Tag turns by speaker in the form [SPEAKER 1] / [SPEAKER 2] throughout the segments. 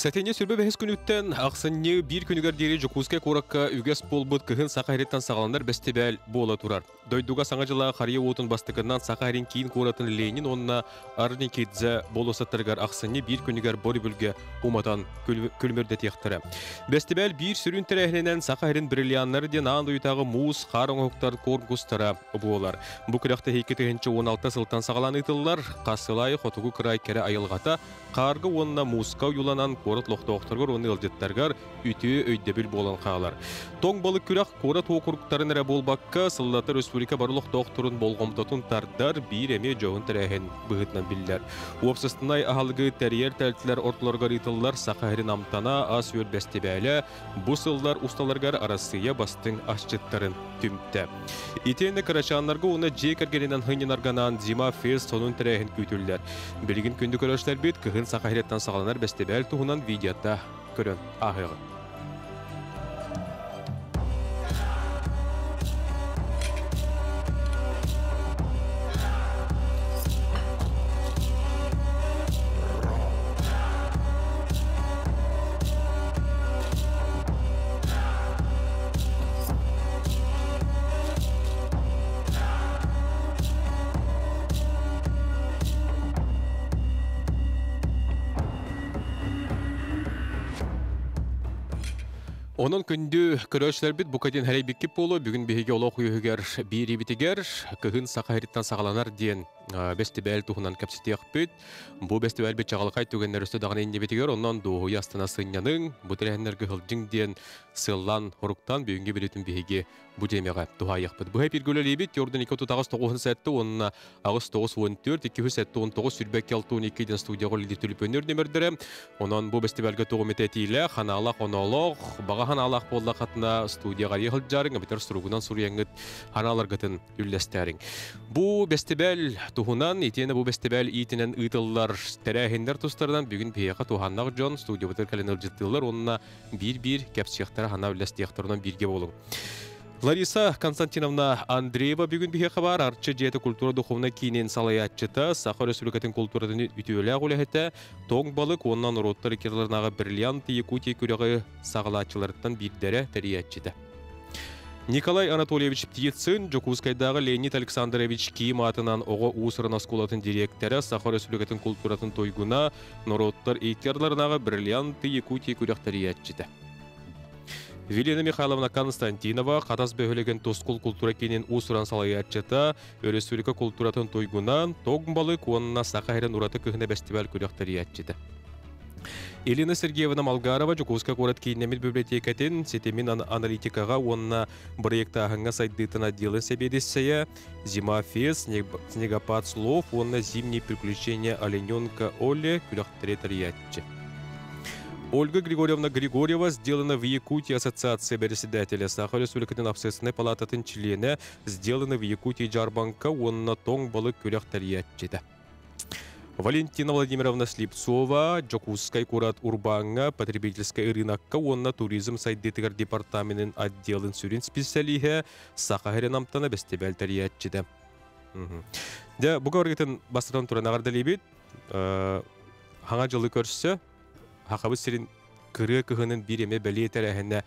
[SPEAKER 1] Сэтинньи 25 күнүттэн ахсынньы 1 күнүгэр диэри Дьокуускай куоракка үгэс буолбут кыһын Саха сириттэн саҕаланар бэстибээл буола турар. Дойдуга Саҥа дьыла харыйа уотун бастакыннан Саха сирин киин куоратын Ленин уонна Орджоникидзе болуоссаттарыгар ахсынньы 1 күнүгэр Борибүлгэ уматан күлүмүрдэтиэхтэрэ. Бэстибээл биир сүрүн тэрээһининэн Саха сирин бриллианнары диэн аан дойдутааҕы муус, хаар оҥоһуктар конкурстара буолар. Бу күрэхтэһии 2016 сылтан саҕалаан ыытыллар. Хас сыл аайы хотугу кыраай кэрэ айылҕата Хаарга уонна мууска уйуланан куорат олохтоохторугар уонна ыалдьыттарыгар үтүө өйдөбүл буолан хаалар. Тоҥ балык күрэх куорат уокуруктарын эрэ буолбакка, сыллата республика бары олохтоохторун болҕомтотун тардар биир эмиэ дьоһун тэрээһин быһыытынан биллэр. Уопсастыбаннай аһылыгы тэрийэр тэрилтэлэр ортолоругар ыытыллар Саха сирин амтана ас-үөл бэстибээлэ бу сыллар усталарыгар Арассыыйа бастыҥ асчыттарын түмтэ. Итиэннэ кырачааннарга уонна дьиэ кэргэнинэн сынньанарга Зима Фест сонун тэрээһин күүтүллэр. Билигин күндү көрөөччүлэрбит кыһын Саха сириттэн саҕаланар бэстибээл туһунан видеота көрөн ааһыаҕын. Онон күндү көрөөччүлэрбит бука диэн хэрэйбиккит буолуо. Бүгүн биһиги олох үөһүгэр биэриибитигэр кыһын саха сириттэн саҕаланар диэн бэстибээл туһунан кэпсэтиэхпит. Бу бэстибээлбит чаҕылхай түгэннэр өссө даҕаны иннибитигэр онон дуоһуйа астына сынньаныҥ, бу тэрээһиннэргэ сылдьыҥ диэн сыаллаан хоруктаан бүгүҥҥү билитин биһиги бу тиэмэҕэ туһаайыахпыт. Быһа эпиргэ үлэлиибит Йордан 239 97 уонна 8914 279 22 62 диэн студияҕа үлэлиир түлүпүөннэр нөмөрдөрө. Онон бу бэстибээлгэ тугу этиилээх, ханаалаах, оноолоох, баҕа ханаалаах буоллаххытына студияҕа сылдьарыҥ, эбэтэр суругунан суруйаҥҥыт ханааларгытын үллэстээриҥ. Бу бэстибээл туһунан, итиэнэ бу бэстибээл иитинэн ыытыллар тэрээһиннэр тустарынан бүгүн биһиэхэ туһааннаах дьон студиябытыгар кэлэн ыалдьыттыыллар уонна биир-биир кэпсиэхтэрэ, хана үллэстиэхтэрэ, онон бииргэ буолуҥ. Лариса Константиновна Андреева бүгүн биһиэхэ баар Арчы дьиэтэ культура духовнай киинин салайааччыта, Саха Өрөспүүбүлүкэтин култууратын үтүөлээх үлэһитэ, тоҥ балык уонна норуоттар иккиларынааҕы Бриллиант Якутии күрэҕи саҕалааччыларыттан биирдэрэ тэрийээччитэ. Николай Анатольевич Птицын, Дьокуускайдааҕы Леонид Александрович Ким аатынан оҕо уус-уран оскуолатын дириэктэрэ, Саха Өрөспүүбүлүкэтин култууратын туйгуна, норуоттар икки ардыларынааҕы Бриллианты Якутии күрэх тэрийээччитэ. Велена Михайловна Константинова, Хатас бөһүөлэгин Тускул култуура киинин уус-уран салайааччыта, өрөспүүбүлүкэ култууратын туйгуна, Тог балык уонна Саха сирин ураты кыһына бэстибээл күрэх тэрийээччитэ. Елена Сергеевна Малгарова Дьокуускай куорат кииннэммит библиотекатын ситимин аналитикаҕа уонна бырайыактааһыҥҥа сайдыытын отделын сэбиэдиссэйэ, Зима Фест, Снегопад слов уонна Зимние приключения олененка Олли күрэхтэри тэрийээччи. Ольга Григорьевна Григорьева сделана в Якутии ассоциация председателя Саха Республикатын общественной палататын членэ, сделана в Якутии дьаарбаҥка уонна тоҥ балык күрэх тэрийээччитэ. Валентина Владимировна Слепцова Дьокуускай куорат урбааҥҥа, потребительскай ырыынакка уонна туризм сайдыытыгар департаменын отделын сүрүн специалиһэ, Саха сирин амтана бэстибээл тэрийээччитэ. Дьэ, бу көргүтүн бастатан туран эҕэрдэлиибит. Хаҥа дьылы көрсө, Хахабыт сирин кырыа кыһынын биир эмэ бэлиэ тэрээһинэ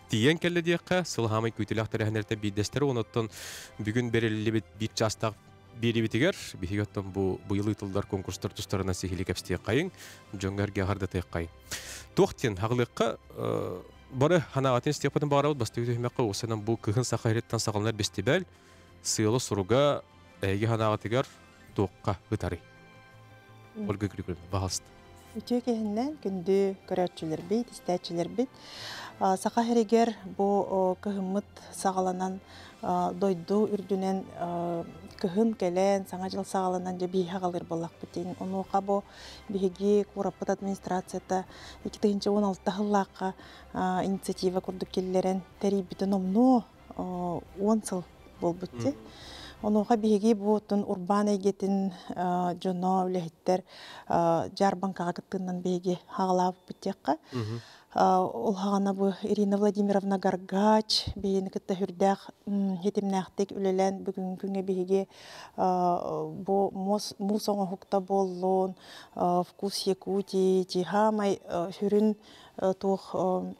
[SPEAKER 1] тиийэн кэллэ диэххэ, сыл хаамай күүтүлээх тэрээһиннэртэн биирдэстэрэ, онуттан бүгүн бэриллибит биир чаастаах биэриибитигэр биһиги оттон бу быйыл ыытыллар конкурстар тустарынан сиһилии кэпсэтиэххэйиҥ, дьоҥҥо эргэ хардатыаххайыҥ. Туох диэн хаҕылыахха бары ханаҕатын истиэхпитин баҕарабыт бастакы түһүмэххэ уопсайынан бу кыһын саха сириттэн саҕаланар бэстибээл сыала-соруга эһиги ханаҕытыгар туохха ытарый? Ольга Григорьевна, пожалуйста.
[SPEAKER 2] Үтүө киһиннэн күндү көрөөччүлэрбит, истээччилэрбит. Саха сиригэр бу кыһыммыт саҕаланан дойду үрдүнэн кыһын кэлэн, саҥа дьыл саҕаланан дьэ бииһэ аҕалыр буоллахпыт диэн. Онуоха бу биһиги куораппыт администрацията 2016 сыллаахха инициатива курдук киллэрэн тэрийбитин номнуо 10 сыл буолбут дии. Онуоха биһиги бу оттон урбаан эйгэтин дьоно, үлэһиттэр дьаарбаҥкаҕа кыттыынан биһиги хаҕалаабыппыт диэххэ. Ол хаҕана бу Ирина Владимировна Гаргач биһигини кытта сүрдээх хитимнээхтик үлэлээн бүгүҥҥү күҥҥэ биһиги бу муус оҥоһукта буоллун, «Вкус Якутии», тиһаамай сүрүн туох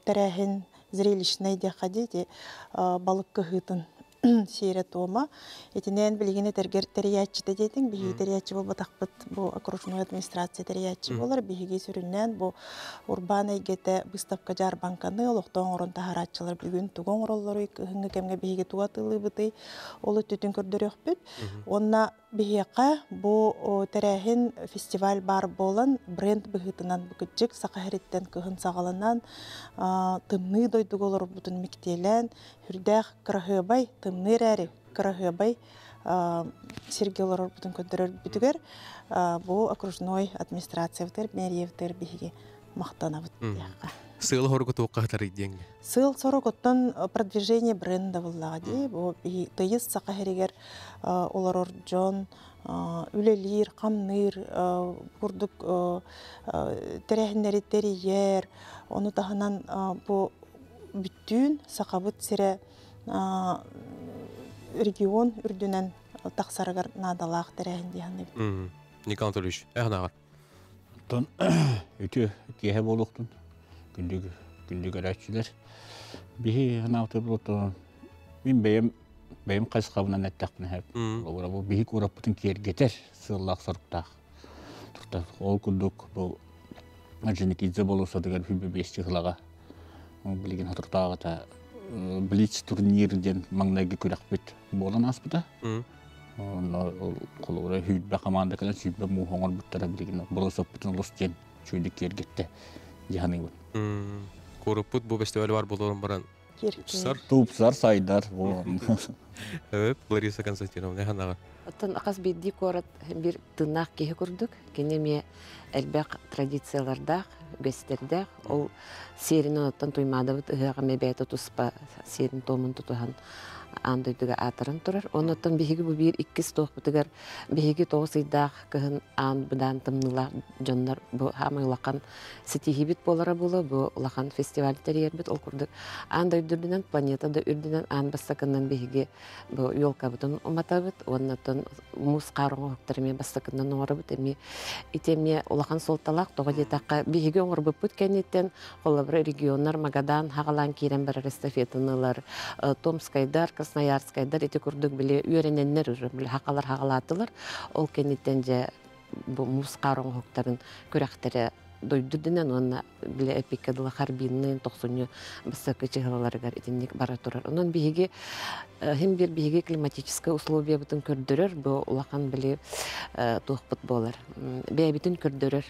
[SPEAKER 2] тэрээһин зрелищнай диэххэ дии балык кыһыытын сиэрэ-туома. Итинэн билигин этэргэр тэрийээччитэ диэтиҥ, биһиги тэрийээччи буолбатахпыт, бу окружной администрация тэрийээччи буолар. Биһиги сүрүннээн бу урбаан эйгэтэ быыстапка дьаарбаҥканы олохтоох оҥорон таһаарааччылар бүгүн тугу оҥороллоруй, кыһыҥҥы кэмҥэ биһиги тугу атыылыыбытый, ол өттүтүн көрдөрүөхпүт. Уонна биһиэхэ бу тэрээһин фестиваль баар буолан бренд быһыытынан букуччук Саха сириттэн кыһын саҕаланан тымныы дойдуга олорбутун миктиэлээн сүрдээх кыраһыабай тымныы эрээри кыраһыабай сиргэ олорорбутун көрдөрөрбүтүгэр бу окружной администрациябытыгар мэриябытыгар биһиги махтанабыт диэххэ.
[SPEAKER 1] Сыал соругу туохха хатарый диэҥҥэ?
[SPEAKER 2] Сыал сорук оттон продвижение бренда буллаҕа дии. Бу тыйыс Саха сиригэр олорор дьон үлэлиир, хамныыр курдук тэрээһиннэри тэрийэр. Ону таһынан бу бүттүүн Сахабыт сирэ регион үрдүнэн тахсарыгар наадалаах тэрээһин дии саныыбын.
[SPEAKER 1] Николай Анатольевич, эһэн
[SPEAKER 3] Оттон үтүө киэһэ буолуохтун күндү күндү көрөөччүлэр. Биһи ханаабытыр мин бэйэм бэйэм хайысхабынан эттэхпинэ сөп. Холобура бу биһи куораппытын киэргэтэр сыаллаах соруктаах. Ол курдук бу Орджоникидзе болуоссатыгар 25 чыһылаҕа билигин соторутааҕыта Блиц турнир диэн маҥнайгы күрэхпит буолан ааспыта. Онно холобура 20 команда кэлэн 20 мууһу оҥорбуттара билигин болуоссаппытын олус диэн үчүгэйдик киэргэттэ дии саныыбын.
[SPEAKER 1] Куораппыт бу фестиваль бар буолан баран
[SPEAKER 2] Тупсар.
[SPEAKER 3] Тупсар, сайдар.
[SPEAKER 1] Лариса Константиновна ханаҕа.
[SPEAKER 4] Оттон хас биирдии куорат биир тыыннаах киһи курдук, кини эмиэ элбэх традициялардаах, үгэстэрдээх. Ол сиэринэн оттон Туймаадабыт ыһыаҕа эмиэ бэйэтэ туспа сиэрин-туомун тутуһан аан дойдуга аатыран турар. Оннуттан биһиги бу биир иккис туохпутугар биһиги 9 ыйдаах кыһын аан быдаан тымныылаах дьоннор бу хаамай улахан ситиһиибит буолара буолуо, бу улахан фестиваль тэрийэрбит. Ол курдук аан дойду үрдүнэн, планета да үрдүнэн аан бастакынан биһиги бу елкабытын уматабыт уонна муус хаар оҥоһуктары эмиэ бастакынан оҥоробут. Эмиэ ити эмиэ улахан суолталаах, тоҕо диэтэххэ, биһиги оҥорбуппут кэнниттэн холобура регионнар Магадан хаҕалаан киирэн барар эстафетаны ылар, Томскайдар, Красноярскайдар ити курдук били үөрэнэннэр уже били хахалар хаҕалаатылар. Ол кэнниттэн дьэ бу муус хаар оҥоһуктарын күрэхтэрэ дойду үрдүнэн уонна били эпиккэ дылы Харбинныын 90 бастакы чыһылаларыгар итинник бара турар. Онон биһиги хим бир биһиги климатическай условиябытын көрдөрөр бу улахан били туохпут буолар. Бэйэбитин көрдөрөр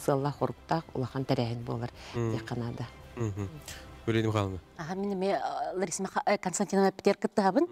[SPEAKER 4] сыаллаах хоруктаах улахан тэрээһин буолар диэххэ наада.
[SPEAKER 1] Валерия Михайловна.
[SPEAKER 5] Аха, мин эмиэ Лариса Константиновна Петер кыттыһабын.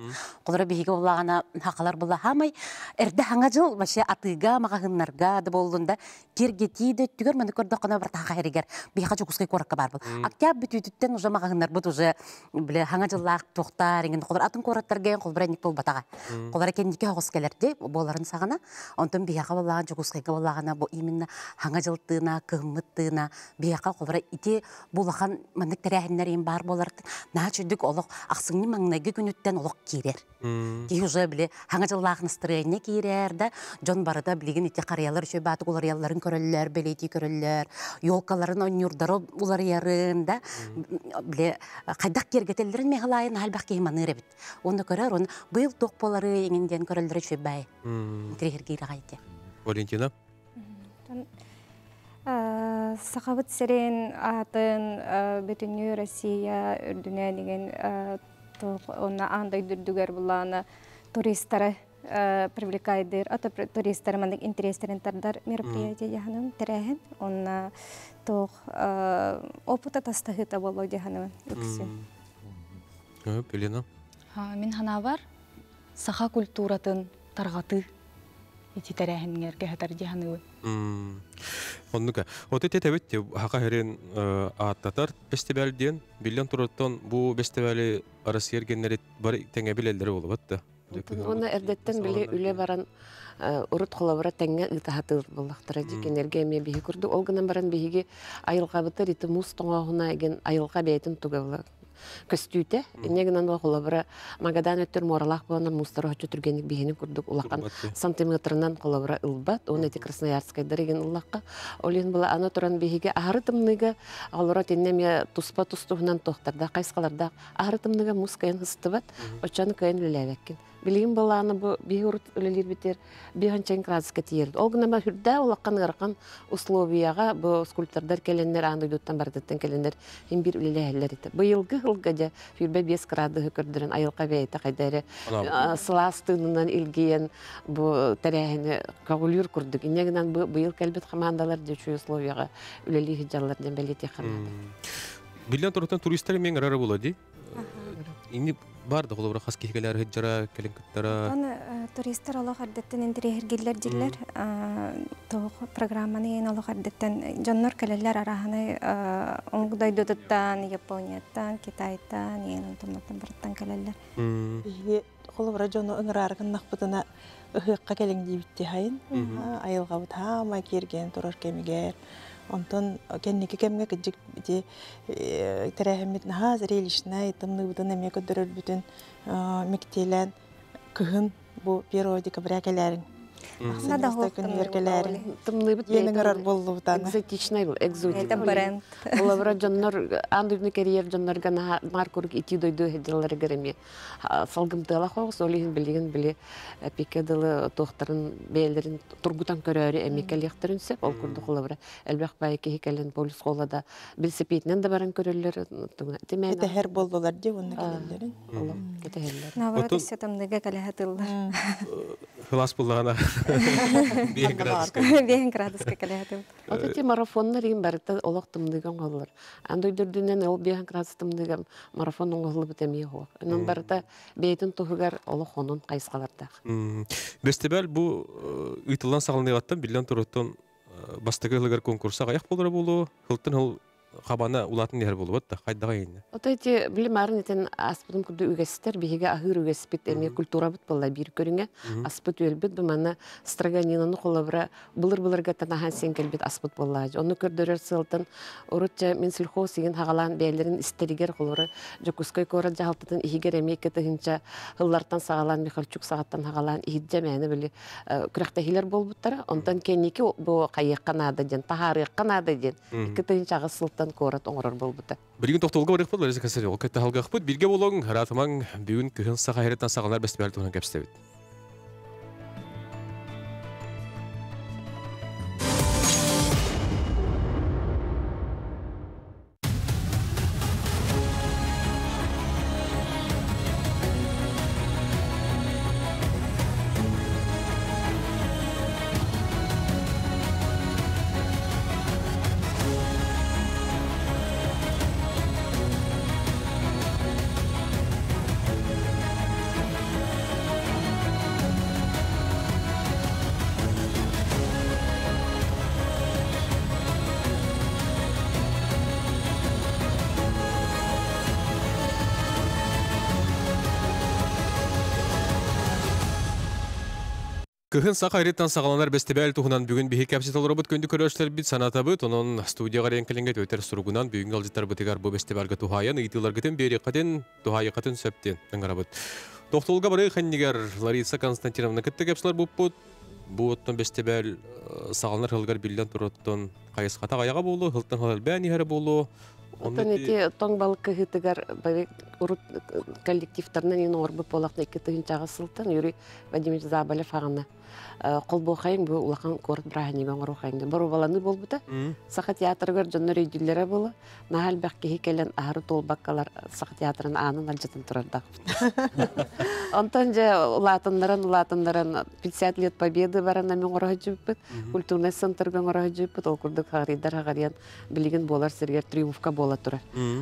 [SPEAKER 5] Холоро биһиги улаҕана хахалар була хамай эрдэ хаҥа жыл вообще атыыга маҕаһыыннарга да буоллун да киргетии да өттүгэр маны көрдөххүнэ бартаха хэригэр биһиэхэ Дьокуускай куоракка бар был. Октябрь бүтүүтүттэн уже маҕаһыыннарбыт уже биле хаҥа жыллаах туохтаар иҥин холор атын куораттарга холбора инник буолбатаҕа. Холоро кэнники хоҕус кэлэрди буоларын саҕана. Онтон биһиэхэ буоллаҕына Дьокуускайга буоллаҕына бу именно хаҥа жыл тыына, кыһыммыт тыына биһиэхэ холоро ити бу улахан маннык тэрээһиннэр им баар буоларыттан наһаа чүдүк олох ахсынньы маҥнайгы күнүттэн олох киирэр. Киһи уже били хаҥа дьыллаах настроение киирэр да, дьон барыта билигин ити харыйалар үчүгэй баатык уларыйалларын көрөллөр, бэлиэтии көрөллөр, елкаларын онньуурдары уларыйарын да, били хайдах киэргэтэллэрин мехалаайын элбэх киһи маныыр эбит. Онно көрөр, он быйыл туох буолары иҥин диэн көрөллөрө үчүгэй баай. Интириэһиргиир аҕай ити.
[SPEAKER 1] Валентина?
[SPEAKER 6] Сахабыт сирин аатын бүтүннүү Россия үрдүнэн игин онно аан дойду үрдүгэр булаана туристары привлекайдыр, ато туристары маннык интерестерин тардар мероприятие дьаһанын тэрээһин онна туох опыта тастаһыта боло дьаһанын үксүн.
[SPEAKER 1] Елена?
[SPEAKER 7] Мин санаабар саха культуратын тарҕатыы ити тэрээһингер кэһэтэр дьаһаныбын.
[SPEAKER 1] Оннука. Вот эти этэбит хака херин ааттатар фестиваль диэн биллэн тураттан бу фестивали Россия эргеннери бары тэҥэ билэллэри болобат да.
[SPEAKER 4] Уонна эрдэттэн били үлэ баран урут холобура тэҥҥэ ыытаһатыыр буоллахтара дии кинилэргэ эмиэ биһи курдук. Ол гынан баран биһиги айылҕабытыгар ити муус тоҥооһуна эгин айылҕа бэйэтин туга көстүүтэ. Инньэ гынан холобура Магадан өттөр муоралаах буоланнар муустара оччо түргэнник биһини курдук улахан сантиметрынан холобура ылбат. Уонна ити Красноярскайдар игин ыллахха. Ол иһин була аны туран биһиги аһары тымныыга олоро тиннэ эмиэ туспа тус-туһунан туохтардаах хайысхалардаах аһары тымныыга муус кыайан сыстыбат. Оччону кыайан үлэлээбэккин. Билигин былааны бу биһи урут үлэлиирбитигэр биһанчан градуска тиийэрбит. Ол гынан хүрдээх улахан ыарахан условияҕа бу скульптордар кэлэннэр аан дойдуттан барытыттан кэлэннэр иһин биир үлэлэһэллэр этэ. Быйылгы сылга дьэ 25 градуһу көрдөрөн айылҕа бэйэтэ хайда эрэ сылаас тыынынан илгийэн бу тэрээһини көҕүлүүр курдук. Инньэ гынан бу быйыл кэлбит хамаандалар дьэ үчүгэй условияҕа үлэлии сылдьаллар диэн бэлиэтиэххэ наада.
[SPEAKER 1] Биллэн туран туристар эмиэ ыҥырара буолуо дии. Ини бар да холобура хас киһи кэлэр сылдьара, кэлин кыттара.
[SPEAKER 6] Оны туристар олох эрдэттэн интэриэһиргииллэр дьиллэр. Туох программаны ен олох эрдэттэн дьоннор кэлэллэр араһаны омук дойдутуттан, Японияттан, Китайтан, ен онтон барыттан кэлэллэр.
[SPEAKER 2] Биһиги холобура дьону ыҥыраары гыннахпытына ыһыахха кэлиҥ диэбитти хайын. Айылҕабыт хаамай киэргэн турар кэмигэр. Онтон кэнники кэмҥэ кыдьык ити тэрээһиммит наһаа зрелищнай, тымныыбытын эмиэ көрдөрөрбүтүн миктиэлээн кыһын бу 1 декабря кэлээриҥ. Ахсынньы күнүгэр кэлээриҥ.
[SPEAKER 4] Тымныыбыт
[SPEAKER 2] Диэн ыҥырар буоллубутаны.
[SPEAKER 4] Экзотичный был, экзотик.
[SPEAKER 6] Это бренд.
[SPEAKER 4] Олобура дьоннор аан дойдуну кэрийэр дьоннорго наар курдук итии дойду сылдьалларыгар эмиэ салгымтыалаах оҕус, ол иһин билигин били пике дылы туохтарын бэйэлэрин тургутан көрөөрү эмиэ кэлиэхтэрин сөп. Ол курдук холобура элбэх баай киһи кэлэн полюс да билсипиитинэн да баран көрөллөр.
[SPEAKER 2] Кэтэһэр буоллулар дии уонна кэлэллэрин.
[SPEAKER 4] Олох кэтэһэллэр.
[SPEAKER 6] Наоборот, өссө тымныыга кэлэһэ тыллар.
[SPEAKER 1] Хылас буллаҕына 5 градуска.
[SPEAKER 6] 5 градуска кэлэһэ тыл.
[SPEAKER 4] Вот эти марафоннар иин барыта олох тымныыга оҥоһуллар. Аан дойду үрдүнэн ол 5 градус тымныыга марафон оҥоһуллубут эмиэ суох. Онон барыта бэйэтин туһугар олох онон хайысхалардаах.
[SPEAKER 1] Бэстибэл бу ыытыллан саҕаланыаҕыттан биллэн туруттан бастакы ыһылыгар конкурса аҕыйах буолара буолуо, сылтан сыл хабана улаатан иһэр буолубат да хайдаҕа иһиннэ.
[SPEAKER 4] Ото ити били марын этэн аспытым курдук үгэстэр биһиги аһыыр үгэспит эмиэ культурабыт буолла биир көрүҥэ аспыт үөлбүт бу манна строганинаны холобура былыр-былыргаттан аһаан сиэн кэлбит аспыт буоллаҕа. Онну көрдөрөр сыалтан урут дьэ Минсельхоз игин хаҕалаан бэйэлэрин истэригэр холобура Дьокуускай куорат дьаһалтатын иһигэр эмиэ 2 тыһыынча сыллартан саҕалаан Михальчук саҕаттан хаҕалаан иһирдьэ мээнэ били күрэхтэһиилэр буолбуттара. Онтон кэнники бу хайыахха наада диэн, таһаарыахха наада диэн 2008 сылтан куорат оҥорор буолбута.
[SPEAKER 1] Билигин тохтолго барыахпыт, Лариса Косарева кэтэһалгахпыт. Бииргэ болоҥ, ыраатымаҥ, бүгүн кыһын саха сириттэн саҕаланар бэстибээл туһунан кэпсэбит. Кыһын саха сириттэн саҕаланар бэстибээл туһунан бүгүн биһи кэпсэтэ олоробут күндү көрөөччүлэрбит санатабыт. Онон студияҕа ренкелинге төтөр суругунан бүгүҥҥү ыалдьыттарбытыгар бу бэстибээлгэ туһаайан ыйытыыларгытын биэриэххитин, туһаайыаххытын сөп диэн ыҥырабыт. Тохтолго барыы ханнигар Лариса Константиновна кытта кэпсэлэр буппут. Бу оттон бэстибээл саҕаланар сылыгар биллэн туруттан хайысхата аяға буолуо, сылтан сыл элбээн иһэрэ буолуо.
[SPEAKER 4] Оттон ити тоҥ балык кыһыытыгар урут коллективтарынан иин оҥорбут буоллахна 2000 сылтан Юрий Владимирович Заболев аҕана холбуохайын бу улахан куорат бырааһынньыга оҥоруохайын боруобаланыы буолбута. Саха театрыгар дьоннор өйдүүллэрэ буола. Наһаа элбэх киһи кэлэн аһары туолбаккалар Саха театрын аанын алдьатан турардаахпыт. Онтон дьэ улаатыннаран улаатыннаран 50 лет Победы баран эми оҥоро сылдьыбыппыт. Культурнай центрга оҥоро сылдьыбыппыт. Ол курдук хаҕарыйдар хаҕарыйан билигин буолар сиригэр триумфка буола турар.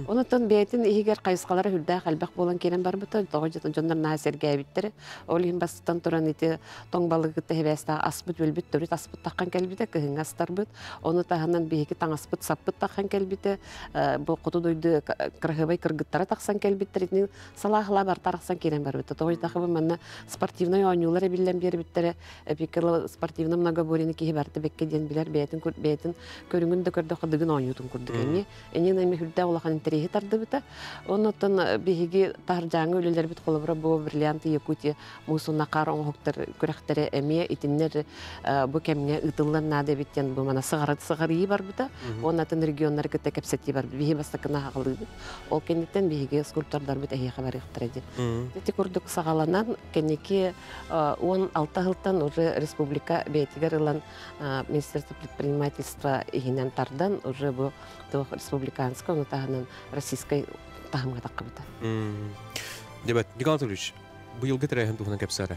[SPEAKER 4] Онтон бэйэтин иһигэр хайысхалара хүрдээх. Үрдээх элбэх буолан киирэн барбыта. Тоҕо дьоннор наһаа сэргээбиттэрэ. Ол иһин бастатан туран ити тоҥ балыгы кытта сибээстээх аспыт өлбүт төрүт аспыт таххан кэлбитэ, кыһыҥҥы астарбыт. Ону таһынан биһиги таҥаспыт саппыт таххан кэлбитэ. Бу хоту дойду кыраһыабай кыргыттара тахсан кэлбиттэр. Итини салаахылаа барыта арахсан киирэн барбыта. Тоҕо диэтэххэ манна спортивнай оонньуулар эбиллэн биэрбиттэрэ. Эпикела спортивный многоборьены киһи барыта бэккэ диэн билэр бэйэтин бэйэтин көрүҥүн да көрдөххө дыгын оонньуутун курдук эмиэ. Эниэн эми үрдээх улахан интэриэһи тардыбыта. Оннуттан биһиги таһырдьааҥҥы үлэлэрбит холобура бу Бриллианты Якутии муус хаар оҥоһуктар күрэхтэрэ эмиэ итиннэр бу кэмҥэ ыытыллан наада эбит диэн бу мана сыҕарыйыы барбыта. Уонна атын регионнары кытта кэпсэтии барбыт. Биһи бастакына аҕалыыбыт. Ол кэнниттэн биһиги скульптордарбыт эһиэхэ барыахтара диэн. Ити курдук саҕаланан кэнники 16 сылтан уже республика бэйэтигэр ылан Министерство предпринимательства иһинэн тардан уже бу туох республиканскай, ону таһынан российскай таһымҥа таххыбыта.
[SPEAKER 1] Дебет, Николай Анатольевич, быйылгы тэрээһин туһунан кэпсээрэ.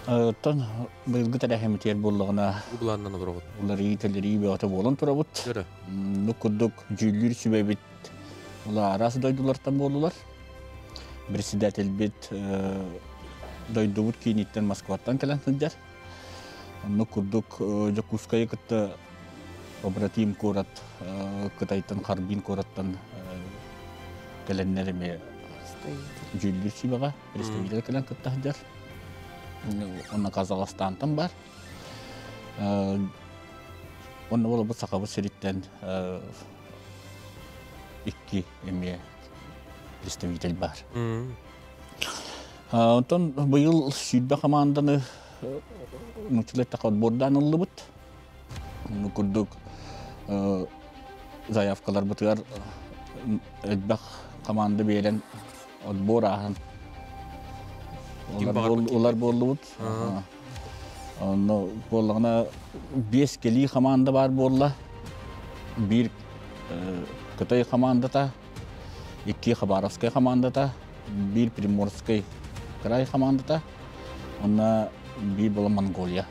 [SPEAKER 3] Оттон быйылгы тэрээһимитигэр буоллаҕына
[SPEAKER 1] Бу былааннан олороҕут.
[SPEAKER 3] Уларыы тэлэрии бөҕөтө буолан турабыт. Ну курдук дьүүллүүр сүбэбит ула араас дойдулартан буоллулар. Председательбит дойдубут кииниттэн Москваттан кэлэн сылдьар. Онно курдук Дьокуускайы кытта побратим куорат Кытайтан Харбин куораттан кэлэннэр эмиэ дьүүллүүр сүбэҕэ представитель кэлэн кытта сылдьар. Онно Казахстантан бар. Онно буолбут Сахабыт сириттэн икки эмиэ представитель бар. Онтон быйыл 20 хамаанданы нууччалыы эттэххэ отбордаан ыллыбыт. Оннук курдук заявкаларбытыгар элбэх команда биэрэн отбор ааһан улар буоллубут. Онно буоллаҕына биэс кэлии команда баар буолла. Биир Кытай командата, икки Хабаровскай командата, биир Приморскай край командата, онно биир буола Монголия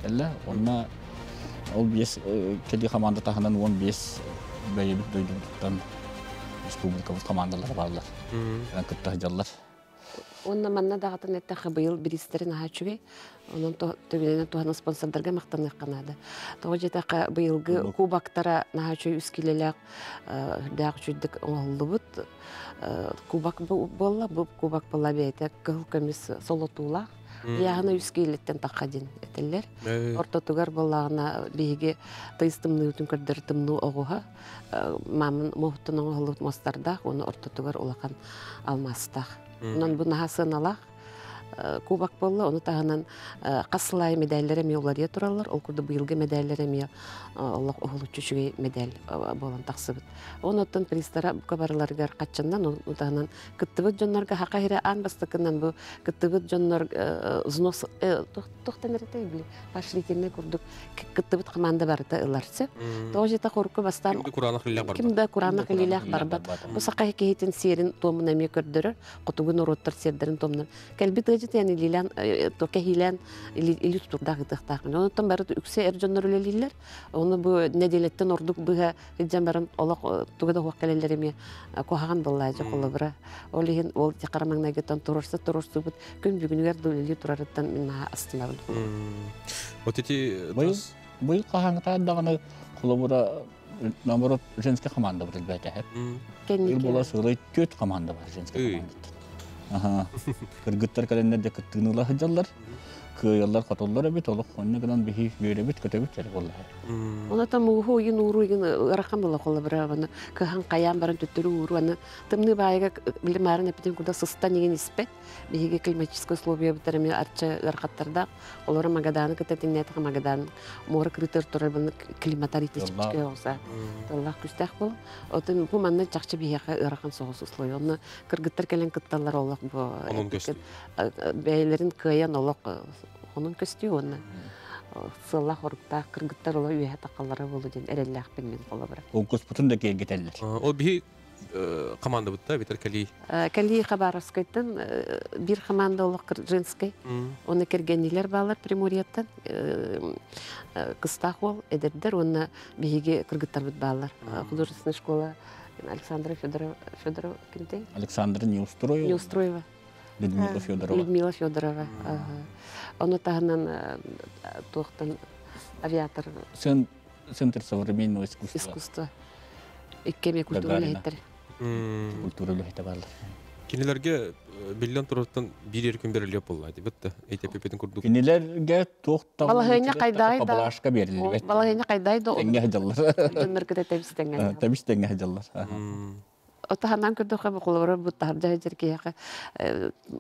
[SPEAKER 3] кэллэ. Онно ол биэс кэлии команда таһынан 15 бэйэбит дойдубутуттан республикабыт командалара бааллар. Кытта сылдьаллар.
[SPEAKER 4] Уонна манна даҕатан эттэххэ быйыл бириистэрин аһа үчүгэй. Онон төбүнэн туһана спонсордарга махтаныахха наада. Тоҕо диэтэххэ быйылгы кубоктара наһаа үчүгэй үс килэлээх үрдээх үчүгдүк оҥоһуллубут кубок буолла. Бу кубок буолла бэйэтэ кыһыл көмүс солотуулаах. Ыйааһына үс киилиттэн тахха диэн этэллэр. Ортотугар буоллаҕына биһиги тыйыс тымныыбытын көрдөр тымныы оҕуһа маамын муоһуттан оҥоһуллубут муостардаах уонна ортотугар улахан алмаастаах. Онон бу наһаа сыаналаах кубок буолла. Ону таһынан хас сыл аайы медаллэр эмиэ уларыйа тураллар. Ол курдук быйылгы медаллэр эмиэ олох уһулуччу үчүгэй медаль буолан тахсыбыт. Онуттан призтара бука барыларыгар хаччаннан, ону таһынан кыттыбыт дьоннорго хака иһирэ аан бастакынан бу кыттыбыт дьоннор взнос туохтан эрэтэй били поощрительный курдук кыттыбыт команда барыта ылар сөп. Тоҕо дьиэтэ хорукку бастаан ким да кураанах илиилээх барбат. Бу саха киһитин сиэрин туомун эмиэ көрдөрөр, хотугу норуоттар сиэрдэрин туомунан. Кэлбит ыалдьыт ян илиилээн кэһиилээн или тутурдаах ытыахтаах. Онуттан бары үксэ эр дьоннор үлэлииллэр. Ону бу нэдиэлэттэн ордук быһа илдьэн баран олох туга да хуох кэлэллэр эмиэ куһаҕан буоллаачы холобура. Ол иһин ол хара маҥнайгыттан туруорса туруорсубут күн бүгүнүгэр да үлэлии турарыттан мин наһаа астынабын.
[SPEAKER 1] Вот эти
[SPEAKER 3] Быйыл хаһааҥҥытаан даҕаны холобура наоборот женская команда бар элбээтэ. Быйыл буола сылай түөрт команда бар женская командаттан. Аха. Кыргыттар кэлэннэр дьэ кыттыыны ыла сылдьаллар. Кыайаллар, хотоллор эбит, олох онно гынан биһи үөрэбит, көтөбүт эрэ буолла.
[SPEAKER 4] Оното мууһу уйун ууру уйун ыарахан була холобура аны кыһан хайаан баран төттөрү ууру аны тымныы баайыга били маарын эпитин курдук сыстан игин испэт. Биһиги климатическай условиябыттар эмиэ арча ыарахаттардаах. Олору Магадааны кытта тэҥнээтэх Магадан муора кырыытыгар турар буну климатар итичкэ оҕуса тыллаах күстээх буол. Отон бу манна чахчы биһиэхэ ыарахан соҕус условия. Онно кыргыттар кэлэн кытталлар олох бу бэйэлэрин кыайан олох онон көстүү уонна сыаллаах оруктаах кыргыттар ола үөһэ тахаллара буолу диэн эрэллээхпин мин холобура.
[SPEAKER 3] Конкурспутун да киэргэтэллэр.
[SPEAKER 1] Ол биһи команда бутта битер кали.
[SPEAKER 4] Кали Хабаровскайтан бир команда олох женской. Оны кергенилер балар Приморьеттан. Кыстах ол эдердер, оны биһиги кыргыттар бит балар. Художественная школа Александра Федорова, Федорова кимте?
[SPEAKER 3] Александра Неустроева.
[SPEAKER 4] Неустроева.
[SPEAKER 3] Людмила Федорова.
[SPEAKER 4] Людмила Федорова. Оны таһынан туохтан авиатор.
[SPEAKER 3] Центр современного искусства.
[SPEAKER 4] Искусства. Иккеме культура үлэһиттэр.
[SPEAKER 3] Культура үлэһитэ баалар.
[SPEAKER 1] Кинилерге биллэн тураттан биир күн берилиэп буолла дибит эйтеппитин курдук.
[SPEAKER 3] Кинилерге туохтан
[SPEAKER 4] Балаһыанньа хайдай да.
[SPEAKER 3] Балашка берилбет.
[SPEAKER 4] Балаһыанньа хайдай да.
[SPEAKER 3] Тэҥҥэ сылдьаллар.
[SPEAKER 4] Дьоннор кытта тэбис тэҥҥэ.
[SPEAKER 3] Тэбис тэҥҥэ сылдьаллар.
[SPEAKER 4] Отаһанан көрдөхө холобура бу таһырдьа сылдьар киһиэхэ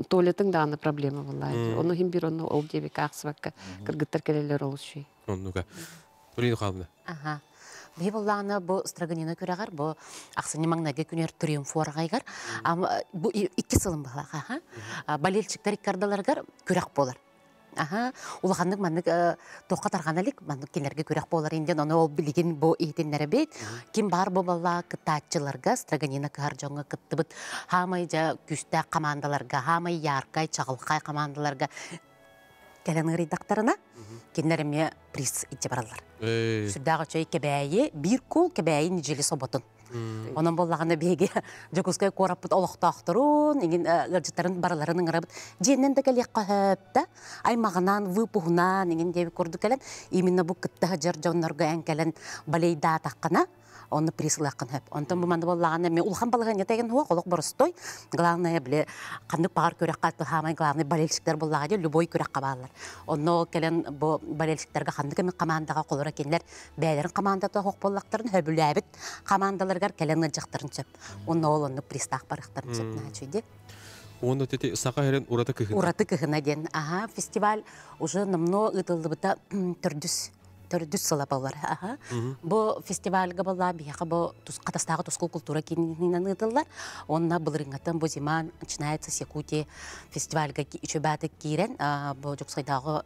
[SPEAKER 4] туалетыҥ даҕаны проблема буолла. Ону иһин биир онно ол диэбиккэ аахсыбакка кыргыттар кэлэллэр олус үчүгэй.
[SPEAKER 1] Оннуга. Полина Михайловна.
[SPEAKER 5] Аха. Биһи буллаҕына бу Строганина күрэҕэр бу ахсынньы маҥнайгы күнүгэр триумф уораҕайыгар бу икки сылын быһалаах аха болельщиктар икки ардыларыгар күрэх буолар. Аха, улаханнык маннык туохха тарҕана илик маннык кинилэргэ күрэх буолар инден ону ол билигин бу иһитиннэрэбит. Ким баар буолалла кыттааччыларга Строганина кыһар дьоҥҥо кыттыбыт хаамай дьа күүстээх командаларга, хаамай яркай, чаҕылхай командаларга кэлэн ыарыйдахтарына кинилэр эмиэ приз илдьэ бараллар. Сүрдээх үчүгэй Кэбээйи, биир кул Кэбээйи ньидьили соботун. Онон буоллаҕына биһиги Дьокуускай куораппыт олохтоохторун, иҥин ыалдьыттарын барыларын ыҥырабыт. Дьиэннэн да кэлиэххэ сөп да, аймаҕынан, выпуһунан, иҥин диэбит курдук кэлэн, именно бу кытта сылдьар дьоннорго эн кэлэн балейдаатаххына, онно приз ылыаххын сөп. Онтон бу манна буоллаҕына эмиэ улахан балаһыанньата деген суох, олох боростой. Главное, били, ханнык баҕар күрэххэ хаамай главный болельщиктар буоллаҕа дии, любой күрэххэ бааллар. Онно кэлэн бу болельщиктарга ханнык эмит командаҕа холоро кинилэр бэйэлэрин командата суох буоллахтарын сөбүлээбит командаларыгар кэлэн ыалдьахтарын сөп. Онно ол оннук пристаах барыахтарын сөп наачуйди.
[SPEAKER 1] Уонна тети саха эрен ураты кыһына.
[SPEAKER 5] Ураты кыһына диэн. Аха, фестиваль уже номно ыытыллыбыта төрдүс төрдүс сыла болар. Аха. Бу фестивальга была биһиэхэ бу Хатастааҕы тускул культура киининэн ыытыллар. Онно былырыҥҥаттан бу зима начинается с Якутии фестивальга үчүбээтик киирэн бу Дьокуускайдааҕы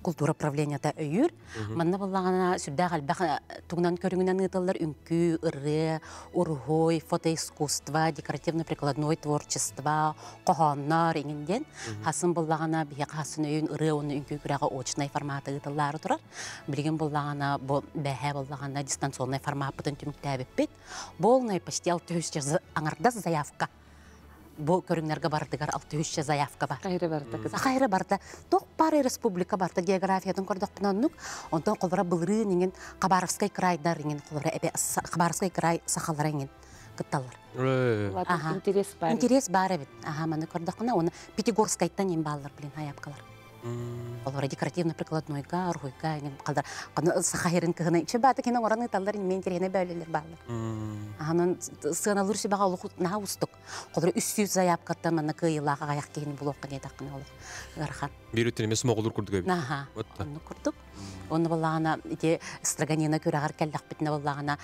[SPEAKER 5] культура правлениета өйүүр. Манна буоллаҕына сүрдээх элбэх тугунан көрүҥүнэн ыытыллар үҥкүү, ырыа, уруһуй, фотоискусство, декоративно-прикладной творчество, хоһооннор иҥин диэн. Хасын буоллаҕына биһиэхэ хасын өйүн ырыа уонна үҥкүү күрэҕэ очнай формата ыытыллаары турар. Билигин буоллаҕына бу бэһээ буоллаҕына дистанционнай формаппытын түмүктээбиппит. Полный почти 600 аҥардас заявка бу көрүҥнэргэ бардыгар 600 заявка бар.
[SPEAKER 4] Хайры барда.
[SPEAKER 5] Хайры барда. Тоқ бар республика барда географиятын көрдөхпүн оннук. Онтон холбора былырыын иҥин Хабаровскай крайдар иҥин холбора эбе Хабаровскай край сахалара иҥин кытталлар.
[SPEAKER 4] Интерес бар.
[SPEAKER 5] Интерес бар эбит. Аха, маны көрдөхпүнэ оны Пятигорскайтан им бааллар билин аяпкалар. Олора декоративно-прикладнойга, орхойга, қалдар, сахайрын кыһына. Чө бааты кена ораны таллар мен терехне бөлелер баалар. Анан сыаналыр сүбэҕэ олох наһаа устук. Холоро 300 заявкаттан манна кыайыылаах аҕайах киһини булуохха диэтэххинэ олох ыарахан.
[SPEAKER 1] Биир өттүн эмиэ смоҕолуур курдук эбит.
[SPEAKER 5] Наһаа. Оннук курдук. Онно буоллаҕына ити Строганина күрэҕэр кэллэхпитинэ буоллаҕына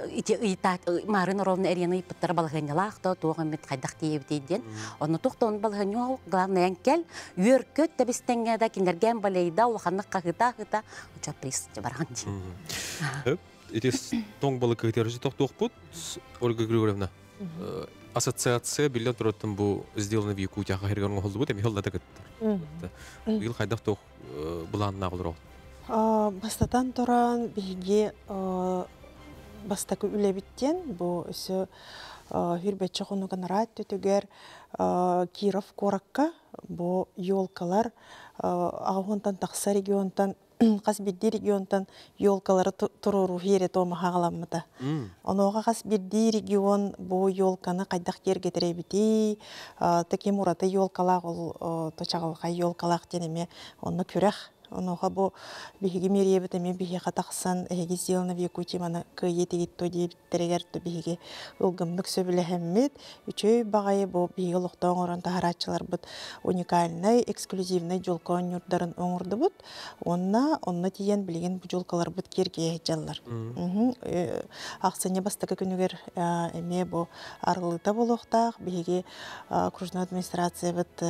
[SPEAKER 5] ити ыйытаат Марын Ровна эрийэн ыйыппыттара балаһыанньалаах да туох эмит хайдах тиийэбитий диэн. Онно туох да он балаһыанньа главное кэл үөр-көт тэбистэҥҥэ да кинилэргээн балейда улаханнык хаһыта-хаһыта уча приз бараҕын дии.
[SPEAKER 1] Ити тоҥ балык кыһытыарышы тохтуохпут Ольга Григорьевна. Ассоциация биллэн тураттан бу сделано в Якутии хаһыргар оҥоһуллубут эми хыллата кыттар. Быйыл хайдах туох былааннаах олороо?
[SPEAKER 2] Бастатан туран биһиги бастакы үлэбиттен бу өссө хүрбэччэ хонуган араат түтүгэр Киров куоракка бу елкалар аҕыһынтан тахса регионтан хас биирдии регионтан елкалары туруоруу хиэре туома хаҕаламмыта. Онуоха хас биирдии регион бу елканы хайдах киэргэтэребитий, таким ураты елкалаах ол чаҕылхай елкалаах диэн эмиэ онно күрэх. Онуоха бу биһиги мириэбит эмиэ биһиэхэ тахсан эһиги сделано в Якутии маны кыайыы тигиттуо диэбиттэригэр то биһиги ылгымнык сөбүлэһэммит үчүгэй баҕайы бу биһиги олохтоох оҥорон таһарааччыларбыт уникальнай эксклюзивнай дьулка оонньуурдарын оҥордубут. Уонна онно тиийэн билигин бу дьулкаларбыт киэргэйэ сылдьаллар. Ахсынньы бастакы күнүгэр эмиэ бу арыллыыта буолуохтаах. Биһиги окружной администрациябыт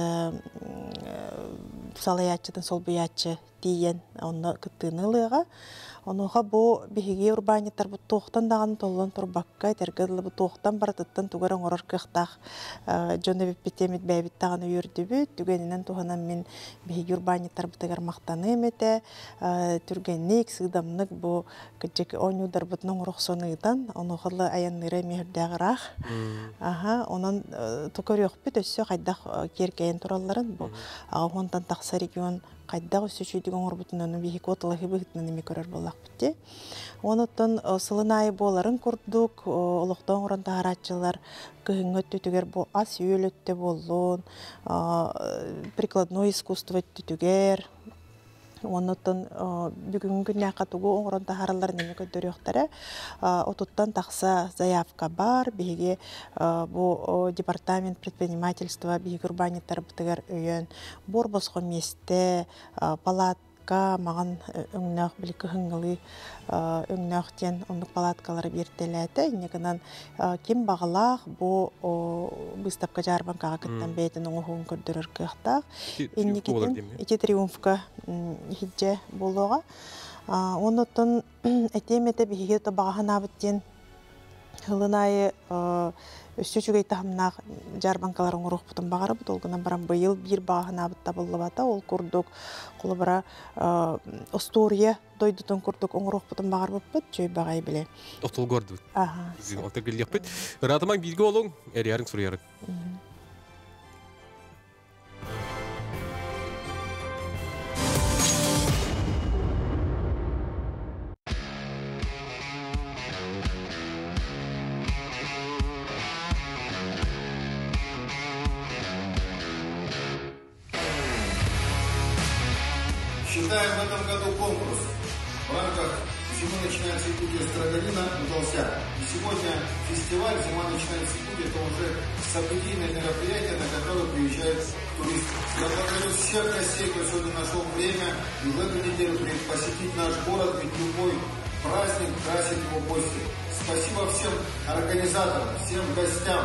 [SPEAKER 2] салайааччытын солбуйааччы тиийэн онно кыттыыны ылыаҕа. Онуоха бу биһиги урбаанньыттарбыт туохтан даҕаны толлон турбакка, этэргэ дылы бу туохтан барытыттан тугу эрэ оҥорор кыахтаах дьон эбиппит эмит бэйэбит даҕаны үөрдүбүт. Түгэнинэн туһанан мин биһиги урбаанньыттарбытыгар махтаныам этэ. Түргэнник, сыыдамнык бу кырдьык оонньуударбытын оҥоро охсон ыытан, онуоха ыла айанныыра эмиэ сүрдээх ыраах. Аха, онон көрүөхпүт өссө хайдах киэркэйэн туралларын бу 80-тан тахса регион хайдах өссө үчүгүйдүк оҥорбутун ону биһиги куоталаһыы быһыытынан эмиэ көрөр буоллахпыт дии. Онуттан сылын аайы буоларын курдук олохтоох оҥорон таһаарааччылар кыһыҥҥы өттүтүгэр бу ас-үөл өттө буоллун, прикладной искусство өттүтүгэр Оннуттан бүгүҥҥү күннээххэ тугу оҥорон таһааралларын эмиэ көрдөрүөхтэрэ. Отуттан тахса заявка баар. Биһиги бу департамент предпринимательства биһиги урбаанньыттарбытыгар өйөөн буор босхо миэстэ, палатка, маҕан өҥнөөх били кыһыҥҥылыы өҥнөөх диэн оннук палаткалары биэртэлээтэ. Инньэ гынан ким баҕалаах бу быыстапка дьаарбаҥкаҕа кыттан бэйэтин оҥоһугун көрдөрөр кыахтаах. Инникитин ити триумфка иһирдьэ буолуоҕа. Оннуттан этиэм этэ биһиги табаҕа санаабыт диэн сылын аайы өссө үчүгэй таһымнаах дьаарбаҥкалар оҥоруохпутун баҕарабыт. Ол гынан баран быйыл биир баҕа санаабыт табыллыбата. Ол курдук холобура остуоруйа дойдутун курдук оҥоруохпутун баҕарбыппыт. Чөй баҕайы билэ.
[SPEAKER 1] Охтолго ордубут. Охтол кэлиэхпит. Ыраатымаҥ бииргэ олуҥ, эрийэрин суруйарыҥ.
[SPEAKER 8] Считаем в этом году конкурс в рамках «Зимы начинается Якутия Строганина» удался. И сегодня фестиваль «Зима начинается Якутия» – это уже событийное мероприятие, на которое приезжают туристы. Я благодарю всех гостей, кто сегодня нашел время и в эту неделю посетить наш город, ведь любой праздник красит его гости. Спасибо всем организаторам, всем гостям.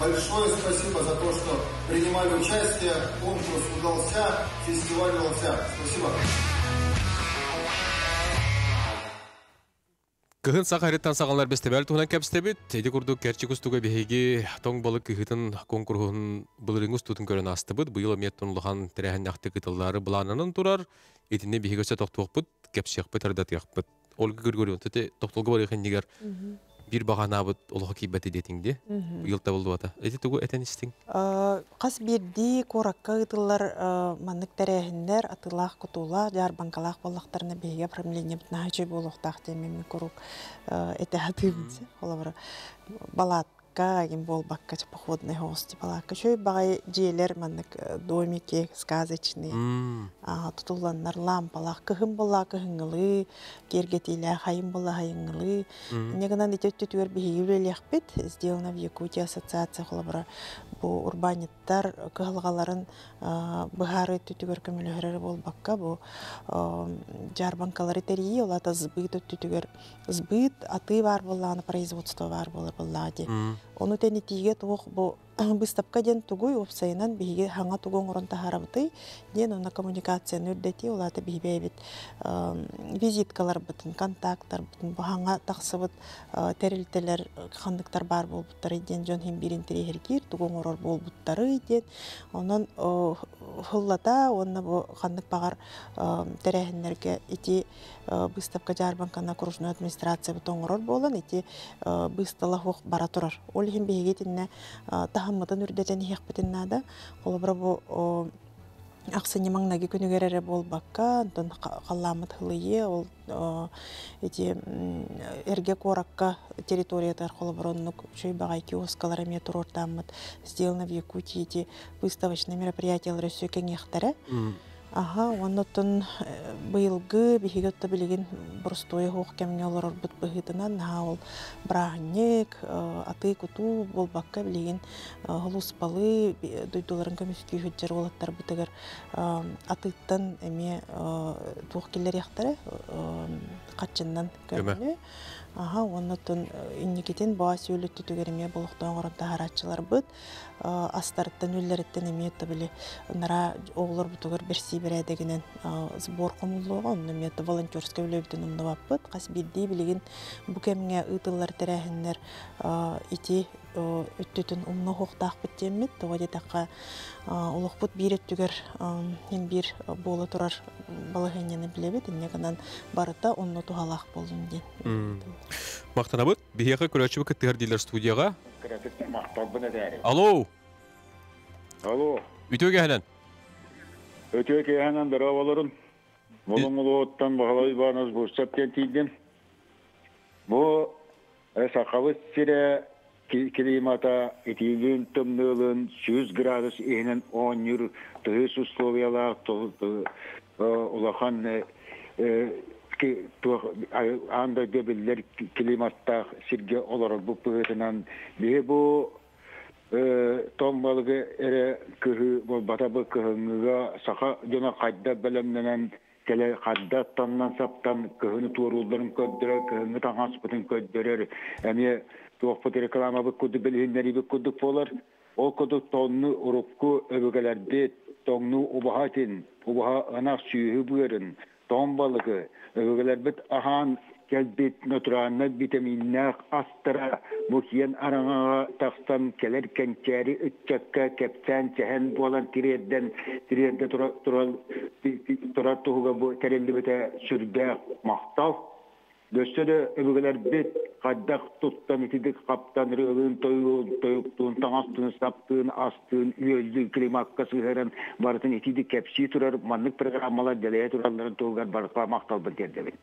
[SPEAKER 8] Большое спасибо за то, что принимали участие. Конкурс удался, фестиваль удался. Спасибо.
[SPEAKER 1] Кыһын саха сириттэн саҕаланар бэстибээл туһунан кэпсэтэбит. Ити курдук Керчик устуга биһиги тоҥ балык кыһыытын куонкуруһун былырыыҥҥы устуутун көрөн аастыбыт. Быйыл эмиэ улахан тэрээһиннээхтик ыытыллаары былааннанан турар. Итиннэ биһиги өссө тохтуохпут, кэпсиэхпит, ырдатыахпыт. Ольга Григорьевна, ити тохтолго барыах иннигэр биир баҕанаабыт олохо киирбэти диэтиҥ дии. Быйыл табыллыбата. Ити тугу этэн истиҥ?
[SPEAKER 2] Хас биирдии куоракка ыытыллар маннык тэрээһиннэр атыылаах-кутуулаах, дьаарбаҥкалаах буоллахтарына биһиги оформлениебыт наһаа үчүгэй буолуохтаах диэн мин куруук этэ сатыыбын. Холобура, балаат ким буолбакка походный гости балаакка үчүгэй баҕайы дьиэлэр маннык домики сказочные тутулланнар лампалаах кыһын буолла кыһыҥҥылыы киэргэтиилээх хайын буолла хайыҥҥылыы инньэ гынан ити өттүтүгэр биһиги үлэлиэхпит сделано в Якутии ассоциация холобура бу урбаанньыттар кыһалҕаларын быһаарыы өттүтүгэр көмөлөһөр эрэ буолбакка бу дьаарбаҥкалары тэрийии ол аата сбыт өттүтүгэр сбыт атыы баар буоллаҕына производство баар буолар буоллаҕа дии. Ону тэнитиигэ туох бу быыстапка диэн тугуй уопсайынан биһиги хаҥа тугу оҥорон таһаарабытый диэн онно коммуникацияны үрдэтии ол аата биһи бэйэбит визиткаларбытын контактарбытын бу хаҥа тахсыбыт тэрилтэлэр ханныктар баар буолбуттарый диэн дьон иһин биир интэриэһиргиир тугу оҥорор буолбуттарый диэн онон хыллата уонна бу ханнык баҕар тэрээһиннэргэ ити быыстапка дьаарбаҥканы окружной администрациябыт оҥорор буолан ити быыстала суох бара турар. Ол иһин биһиги итиннэ таһыммытын үрдэтэн иһиэхпитин наада. Холобура бу ахсынньы маҥнайгы күнүгэр эрэ буолбакка, онтон халлааммыт хылыйыа, ол ити эргэ куоракка территориятыгар холобура оннук үчүгэй баҕайы киоскалар эмиэ туруортааммыт сделано в Якутии ити выставочные мероприятиялар өссө кэҥиэхтэрэ. Аһа, уонна оттон быйылгы биһиги отто билигин боростуой оһох кэмҥэ олорорбут быһыытынан наһаа ол бырааһынньык, атыы-кутуу буолбакка билигин холуспалыы дойдуларын көмүскүү сылдьар уолаттарбытыгар атыыттан эмиэ туох киллэриэхтэрэ харчыннан көмөнү. Аха, уонна оттон инникитин баа сүөл өттүтүгэр эмиэ болохтоон оҥорон таһаарааччыларбыт астарыттан үллэриттэн эмиэ били нара оҕолорбутугар бэрсии бэрээдэгинэн сбор хомуллуоҕа, онно эмиэ волонтерскай үлэбитин умнубаппыт. Хас биирдии билигин бу кэмҥэ ыытыллар тэрээһиннэр ити өттүтүн умна оһуохтаахпыт диэммит, тоҕо диэтэххэ олохпут биир өттүгэр хин биир буола турар балаһыанньаны билэбит, инньэ гынан барыта онно туһалаах буоллун диэн.
[SPEAKER 1] Махтанабыт. Биһиэхэ көрөөччүбүт кыттыһар дииллэр студияҕа. Алло.
[SPEAKER 9] Алло.
[SPEAKER 1] Үтүө киэһэнэн.
[SPEAKER 9] Үтүө киэһэнэн дорооболорун. Булуҥ улууһуттан Баһылай Иванович Бурцев диэн тиийдим. Бу сахабыт сирэ климата итиилиин тымныылын 100 градус иһинэн оонньуур тыйыс условиялаах улахан аан дойду биллэр климаттаах сиргэ олорорбут быһыытынан биһи бу тоҥ балыгы эрэ кыһыы буолбата бу кыһыҥҥыга саха дьоно хайда бэлэмнэнэн кэлэ хадда таннан саптан кыһыны туоруулларын көрдөрөр, кыһыҥҥы таҥаспытын көрдөрөр, эмиэ туохпут рекламабыт курдук билиһиннэриибит курдук буолар. Ол курдук тонну урукку өбүгэлэрбит тоҥнуу убаһа этин, убаһа ынах сүөһү быарын, тоҥ балыгы өбүгэлэрбит аһаан кэлбит натуральнай витаминнээх астара бу киэн араҥаҕа тахсан кэлэр кэнчээри ыччакка кэпсээн-сэһэн буолан тириэрдэн тириэрдэ турар туһуга бу тэриллибитэ сүрдээх махтал. Өссө да өбүгэлэрбит хайдах туттан итидик хаптан ырыалыын тойуктуун таҥастыын саптыын астыын үөллүүн климакка сыһыаран барытын итидик кэпсии турар маннык программалар дэлэйэ туралларын туһугар барыта махталбын тиэрдэбин.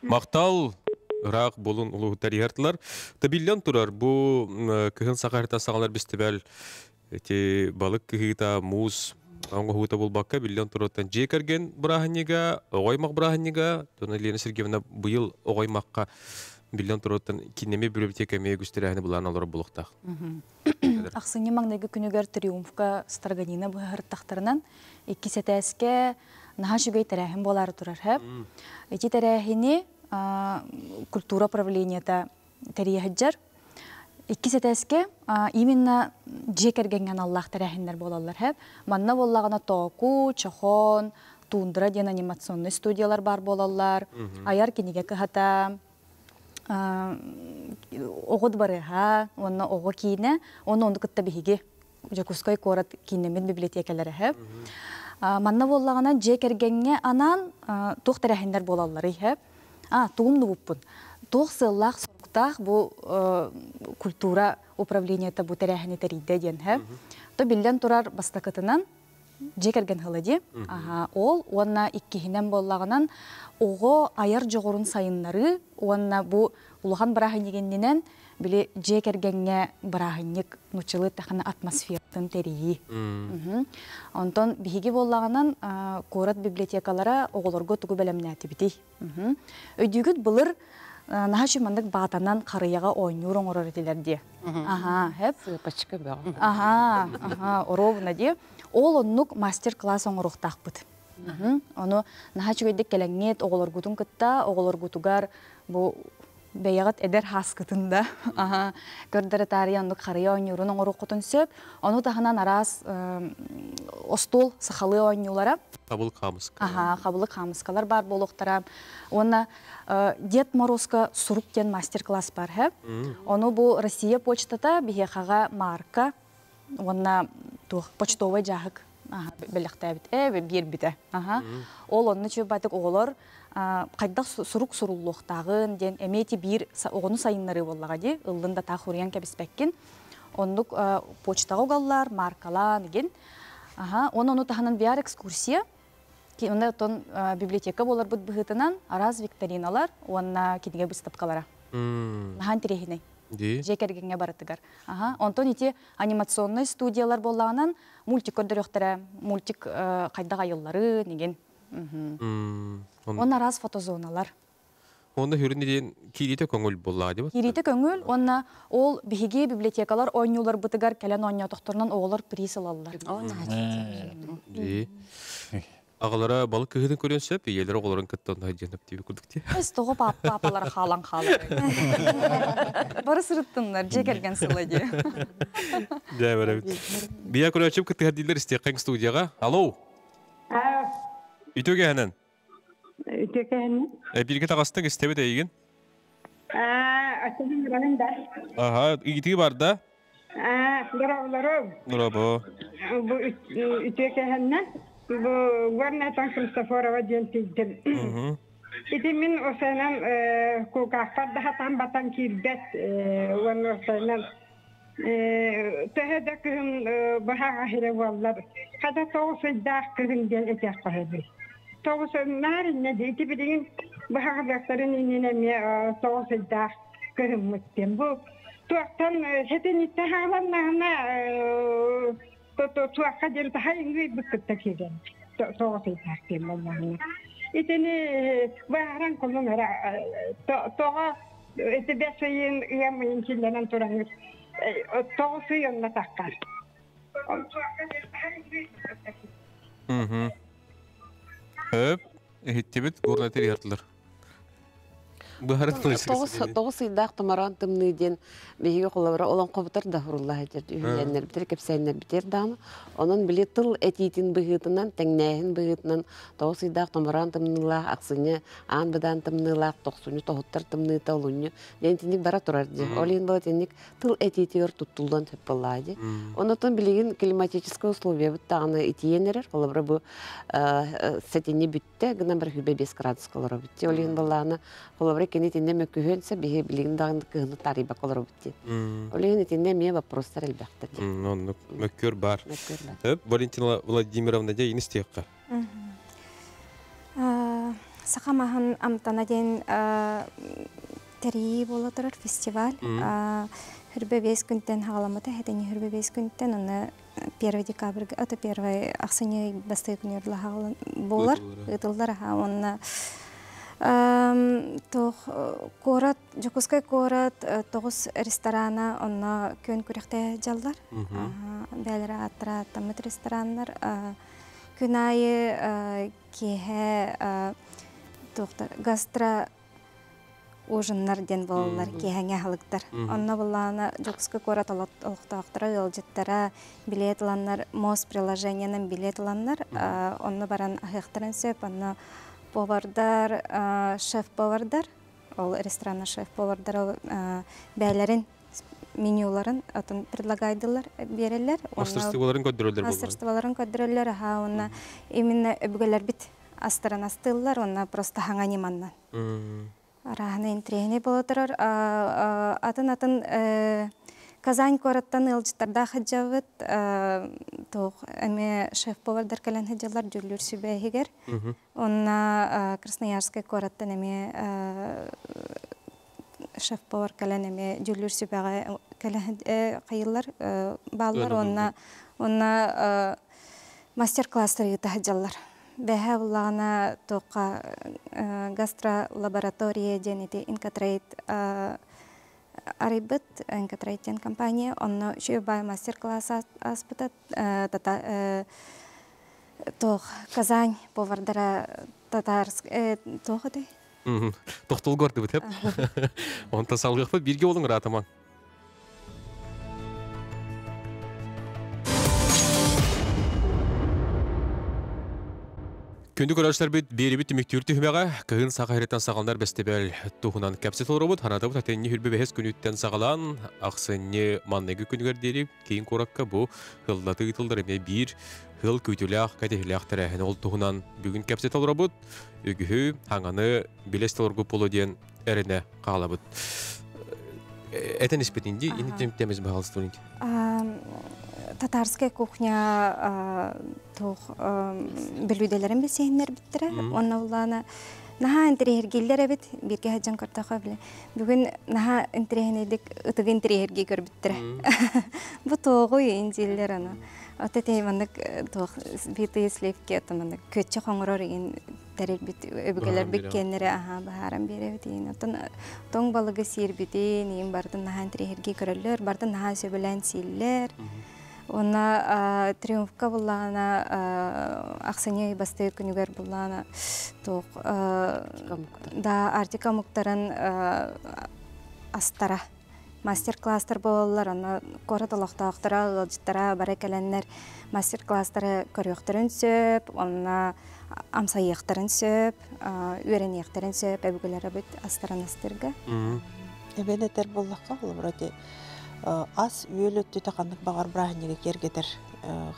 [SPEAKER 1] Махтал ыраах булун улууһуттар иһэртилэр. Табиллан турар бу кыһын саха саҕалар бистибэл эти балык кыһыыта, муус оҥоһуута булбакка биллэн турартан дьиэ кэргэн бырааһынньыга, оҕо аймах бырааһынньыга, Тона Лена Сергеевна быйыл оҕо аймахха биллэн турартан кинеми библиотека эмиэ үгүстэрээһини былаан олорор булуохтаах.
[SPEAKER 7] Ахсынньы маҥнайгы күнүгэр Триумфка Строганина быһаарыттахтарынан иккис этээскэ наһаа үчүгэй тэрээһин буолаары турар һэп. Ити тэрээһини культура управлениета тэрийэ сылдьар. Иккис этээскэ именно дьиэ кэргэҥҥэ аналлаах тэрээһиннэр буолаллар һэп. Манна буоллаҕына Тооку, Чохон, Тундра диэн анимационнай студиялар баар буолаллар. Айар кинигэ кыһата, оҕо дыбарыаһа уонна оҕо киинэ, уонна ону кытта биһиги Дьокуускай куорат кииннэммит библиотекалара һэп. Манна буоллаҕына дьиэ кэргэҥҥэ анаан туох тэрээһиннэр буолалларый һэп. А, тугум нубуппун. Туох сыаллаах соруктаах бу культура управлениета бу тэрээһини тэрийдэ диэн һэп. То биллэн турар бастакытынан дьиэ кэргэн ыла дии. Аха, ол уонна иккиһинэн буоллаҕынан оҕо айар дьоҕурун сайыннарыы уонна бу улахан бырааһынньыгиннинэн били дьиэ кэргэҥҥэ бырааһынньык нууччалыы эттэххинэ атмосфератын тэрийии. Онтон биһиги буоллаҕынан куорат библиотекалара оҕолорго тугу бэлэмнээтибитий? Өйдүүгүт былыр наһаа үчүгэй маннык баатанан харыйаҕа оонньуур оҥорор этилэр дии. Аха, хэп.
[SPEAKER 4] Сыпочка бөҕө.
[SPEAKER 7] Аха, аха, оруобуна дии. Ол оннук мастер-класс оҥоруохтаахпыт. Ону наһаа үчүгэйдик кэлэҥҥит оҕолоргутун кытта оҕолоргутугар бу бэйэҕит эдэр хааскытын да көрдөрө таарыйа оннук харыйа оонньуурун оҥоруоххутун сөп. Ону таһынан араас остуол сахалыы оонньуулара.
[SPEAKER 1] Хабылык хаамыска.
[SPEAKER 7] Аха, хабылык хаамыскалар баар буолуохтара. Уонна Дед Морозко сурук диэн мастер-класс бар һэ. Ону бу Россия почтата биһиэхэҕэ марка уонна туох почтовай дьааһык бэлэхтээбит э биэрбитэ. Аха. Ол онно чуйбатык оҕолор хайдах сурук суруллуохтааҕын диэн эмиэ ити биир оҕону сайыннарыы буоллаҕа дии ыллын да таах уруйан кэбиспэккин оннук почтаҕа угаллар маркалаан игин аха уонна ону таһынан VR экскурсия онно оттон библиотека буоларбыт быһыытынан араас викториналар уонна кинигэ быыстапкалара наһаа интэриэһинэй дьиэ кэргэҥҥэ барытыгар аха онтон ити анимационнай студиялар буоллаҕынан мультик көрдөрүөхтэрэ мультик хайдах айылларын игин Уонна араас фотозоналар.
[SPEAKER 1] Онно хүрүн диэн киириитэ көҥүл буоллаҕа дии.
[SPEAKER 7] Киириитэ көҥүл уонна ол биһиги библиотекалар оонньууларбытыгар кэлэн оонньоотохторунан оҕолор приз ылаллар.
[SPEAKER 1] Дии. Аҕалара балык кыһытын көрүөн сөп, ийэлэрэ оҕолорун кытта онно сылдьыан сөп диэбит курдук дии.
[SPEAKER 7] Эс тоҕо паапалара хаалан хаалар. Бары сырыттыннар, дьиэ кэргэн сыла дии.
[SPEAKER 1] Дьэ, бэрэбит. Бия көрөөччүм кыттыһар дииллэр истиэххиҥ студияҕа. Алло! Үтүө кэһэнэн.
[SPEAKER 10] Үтүө кэһэнэн.
[SPEAKER 1] Эпииргэ таҕыстыҥ истэбит эйигин.
[SPEAKER 10] Аччыгын баран да.
[SPEAKER 1] Аха, ыйытыы бар да?
[SPEAKER 10] Дорооболорум.
[SPEAKER 1] Дорообо.
[SPEAKER 10] Бу үтүө кэһэннэ. Бу Горнайтан Христофорова диэн тиийдим. Ити мин осенан кулгаахпар да хатан батан киирбэт уонна осенан төһө да кыһын быһаҕа иһирэ буоллар хата 9 ыйдаах кыһын диэн этиэх хоһобүй. 9 наар иннэ дии ити билигин быһаҕалыахтарын иннинэ эмиэ 9 ыйдаах кыһыммыт диэн. Бу туохтан сэтинньиттэн хааланнаҕына туохха диэн таһай ыҥыйбыт кытта киирэн 9 ыйдаах диэн буоллаҕына. Итини бааран кулун эрэ тоҕо ити 5 ыйын ыам ыйын киллэрэн тураҥҥыт 9 ый онно таххар.
[SPEAKER 1] Хөп, иһиттибит, горнай иһэртилэр.
[SPEAKER 4] 9 ыйдаах томороон тымныы диэн биһиги холобура олоҥхобутар да хурулла сылдьар үһүйээннэрбитэр кэпсээннэрбитэр даҕаны онон били тыл этиитин быһыытынан тэҥнээһин быһыытынан 9 ыйдаах томороон тымныылаах ахсынньы аан быдаан тымныылаах тохсунньу тоһуттар тымныыта олунньу диэн итинник бара турар дии ол иһин була итинник тыл этиитигэр туттуллан сөп буоллаҕа дии онотон билигин климатическай условиябыт даҕаны итийэн эрэр холобура бу сэтинньи бүттэ гынан бар 25 градуска олоробут дии ол иһин буоллаҕына холобура кини итиннэ мөккүһүөн сөп биһи билигин даҕаны кыһыны таарыйбакка олоробут дии ол иһин итиннэ эмиэ вопростар элбэхтэр дии.
[SPEAKER 1] Оннук мөккүөр бар. Валентина Владимировна дьэ ини истиэххэ.
[SPEAKER 6] Саха маһын амтана диэн тэрийии буола турар фестиваль. 25 күнтэн хаҕаламмыта, хэтини 25 күнтэн, оны 1 декабрь, это первый ахсынньы бастакы күнүөр буолар, ыытыллар аха. Онна туох куорат, Дьокуускай куорат тоҕус ресторана онно күөн күрэхтэ дьаллар. Бээлere ааттара аттаммыт рестораннар. Күн аайы киэһэ туохтар гастро ужиннар диэн буолаллар, киэһэҥҥэ аһылыктар. Онно буллаана Дьокуускай куорат олохтоохторо, ыалдьыттара билет ыланнар, МОС приложениенан билет ыланнар, онно баран аһыахтарын сөп. Онно повардар, шеф-повардар, ол ресторанна шеф-повардар бээлэрин менюларын атын предлагайдылар, береллер.
[SPEAKER 1] Мастерстволарын көрдөрөллөр.
[SPEAKER 6] Мастерстволарын көрдөрөллөр, аха, онно именно өбүгэлэрбит астарын астыыллар, онно просто хаҥа ньыманнан. Араһаны интриэһинэй буола турар. Атын-атын Казань куораттан ыалдьыттардаах сылдьабыт, туох эмиэ шеф-повардар кэлэн сылдьаллар дьүүллүүр сүбэ иһигэр. Онно Красноярскай куораттан эмиэ шеф-повар кэлэн эмиэ дьүүллүүр сүбэҕэ кэлэн хайыллар бааллар. Онно мастер-класстар ыыта сылдьаллар. Бэһэ буллаҕына туохха гастролаборатория диэн ити Инкотрейд арыйбыт, Инкотрейд диэн компания. Онно үчүгэй баай мастер-класс ааспыта. Тата туох Казань повардара татарск туох этэй?
[SPEAKER 1] Тохтол көрдүбүт хеп. Онтон салгыахпыт бирге болуң ыраатаман. Күндү көрөөччүлэрбит биэрибит түмүктүүр түһүмэҕэ кыһын саха сириттэн саҕаланар бэстибээл туһунан кэпсэтэ олоробут. Ханаатабыт атынньы 25 күнүттэн саҕалаан ахсынньы манныгы күнүгэр диэри киин куоракка бу хыллаты ыытыллар эмиэ биир хыл күүтүлээх кэтэһилээх тэрээһин ол туһунан бүгүн кэпсэтэ олоробут. Үгүһү хаҥаны билэс толоргу полу диэн эрэнэ хаалабыт. Этен испитин ди, ини темес баһалыстыбын.
[SPEAKER 6] Татарская кухня туох бүлүүдэлэрин билсиһиннэр биттэрэ. Онно буллаана наһаа интириэһиргииллэр эбит, бирге хаджан көртөхө биле. Бүгүн наһаа интириэһинэйдик ытыгы интириэһиргии көрбүттэрэ. Бу тоҕуй интииллер аны. Ота тей маннык туох битые сливки ата маннык көччө хоҥорор игин тэрилбит өбүгэлэр биккеннере аха баһааран биэрэбит иин. Оттон тоҥ балыгы сиирбитин иин бартын наһаа интириэһиргии көрөллөр, бартын наһаа сөбүлээн сииллэр. Онна Триумфка буллаана ахсыньы бастыыр күнүгэр буллаана туох да Арктика омуктарын астара мастер-класстар буолаллар, онно куорат олохтоохторо, ыалдьыттара бары кэлэннэр мастер-класстары көрүөхтэрин сөп, онно амсайыахтарын сөп, үөрэниэхтэрин сөп өбүгэлэрбит астарын астырга.
[SPEAKER 2] Эбэн этэр буоллахха, холобура ас үөл өттүтэ ханнык баҕар бырааһынньыгы киэргэтэр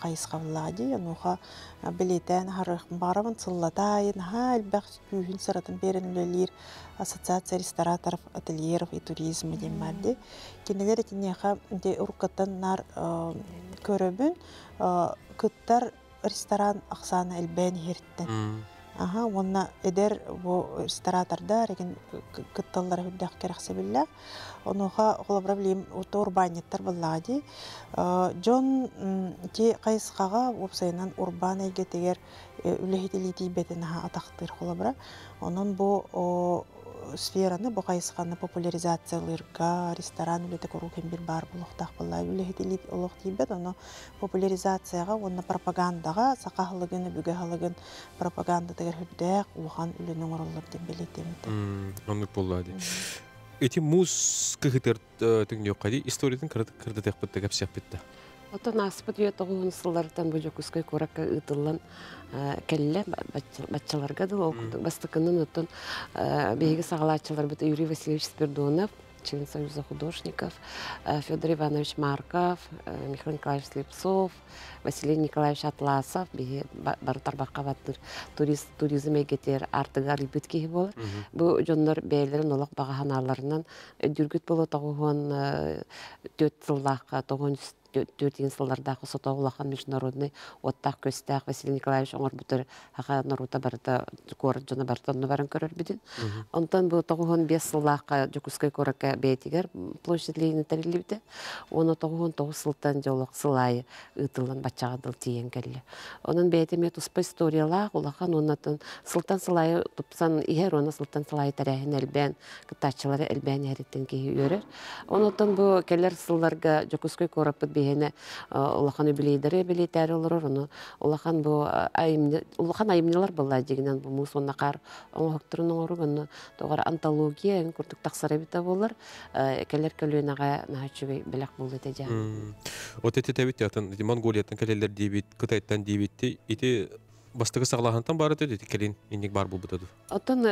[SPEAKER 2] хайысхаллаах дии. Онуоха билиэтээн аһарыахпын баҕарабын сыллата аайы наһаа элбэх күүһүн сыратын биэрэн үлэлиир Ассоциация рестораторов, ательеров и туризма диэн баар дии. Кинилэр итиниэхэ ити уруккаттан наар көрөбүн кыттар ресторан ахсаана элбээн иһэриттэн. Аха, уонна эдэр бу ресторатордар эгин кытталлара үрдэх кэрэхсэбиллээх. Онуоха холобура билим урбаанньыттар буоллаҕа дии. Дьон ити хайысхаҕа уопсайынан урбаан эйгэтигэр үлэһит илии тиийбэтин аһа атахтыыр холобура. Онон бу сфераны, бу хайысханы популяризациялыырга ресторан үлэтэ куруук бир баар буолуохтаах буолла. Үлэһит илии олох тиийбэт, ону популяризацияҕа уонна пропагандаҕа саха аһылыгын, өбүгэ аһылыгын пропагандатыгар үрдээх улахан үлэни оҥороллор диэн бэлиэтиэммитэ.
[SPEAKER 1] Оннук буолла дии. Ити муус кыһытыр түҥнүөххэ дии историятын кырдатыахпыт да кэпсиэхпит да.
[SPEAKER 4] Оттон ааспыт үйэ тоҕуһун сылларыттан бу Дьокуускай куоракка ыытыллан кэллэ баччаларга дылы ол курдук бастакынан оттон биһиги саҕалааччыларбыт Юрий Васильевич Спирдонов член Союза художников, Федор Иванович Марков, Михаил Николаевич Слепцов, Василий Николаевич Атласов, биһи бары тарбахха баттыр турист, туризм эйгэтигэр артыгар арыйбыт киһи буолар. Бу дьоннор бэйэлэрин олох баҕа санааларынан өйдүүргүт буолуо тоҕуһуон түөрт сыллаахха тоҕуон түөртүн сыллардаах сото улахан международный уоттаах көстөөх Василий Николаевич оҥорбутар хаха норуота барыта куорат дьоно барыта онно баран көрөрбүтүн. Онтон бу 95 сыллаахха Дьокуускай куоракка бэйэтигэр площадь Ленина тэриллибитэ. Уонна 99 сылтан дьолох сыл аайы ыытыллан баччаҕа дыл тиийэн кэллэ. Онон бэйэтэ эмиэ туспа историялаах улахан уоннатын сылтан сыл аайы тупсан иһэр уонна сылтан сыл аайы тэрээһин элбээн кыттааччылары элбээн иһэриттэн киһи үөрэр. Онон бу кэлэр сылларга Дьокуускай куораппыт биһиэнэ улахан үбүлүөйдэри бэлиэтээри олорор. Ону улахан бу айымньы улахан айымньылар буолла дьигинэн бу муус уонна хаар оҥоһуктарын оҥорук онно тоҕор антология эн курдук тахсар эбитэ буолар кэлэр көлүөнэҕэ наһаа үчүгэй бэлэх буолуо этэ дьэ.
[SPEAKER 1] Вот эти тэбит атын Монголияттан кэлэллэр диэбит, Кытайтан диэбит ити бастакы саҕалааһынтан баар этэ ити кэлин инник баар буолбута дуу?
[SPEAKER 4] Оттон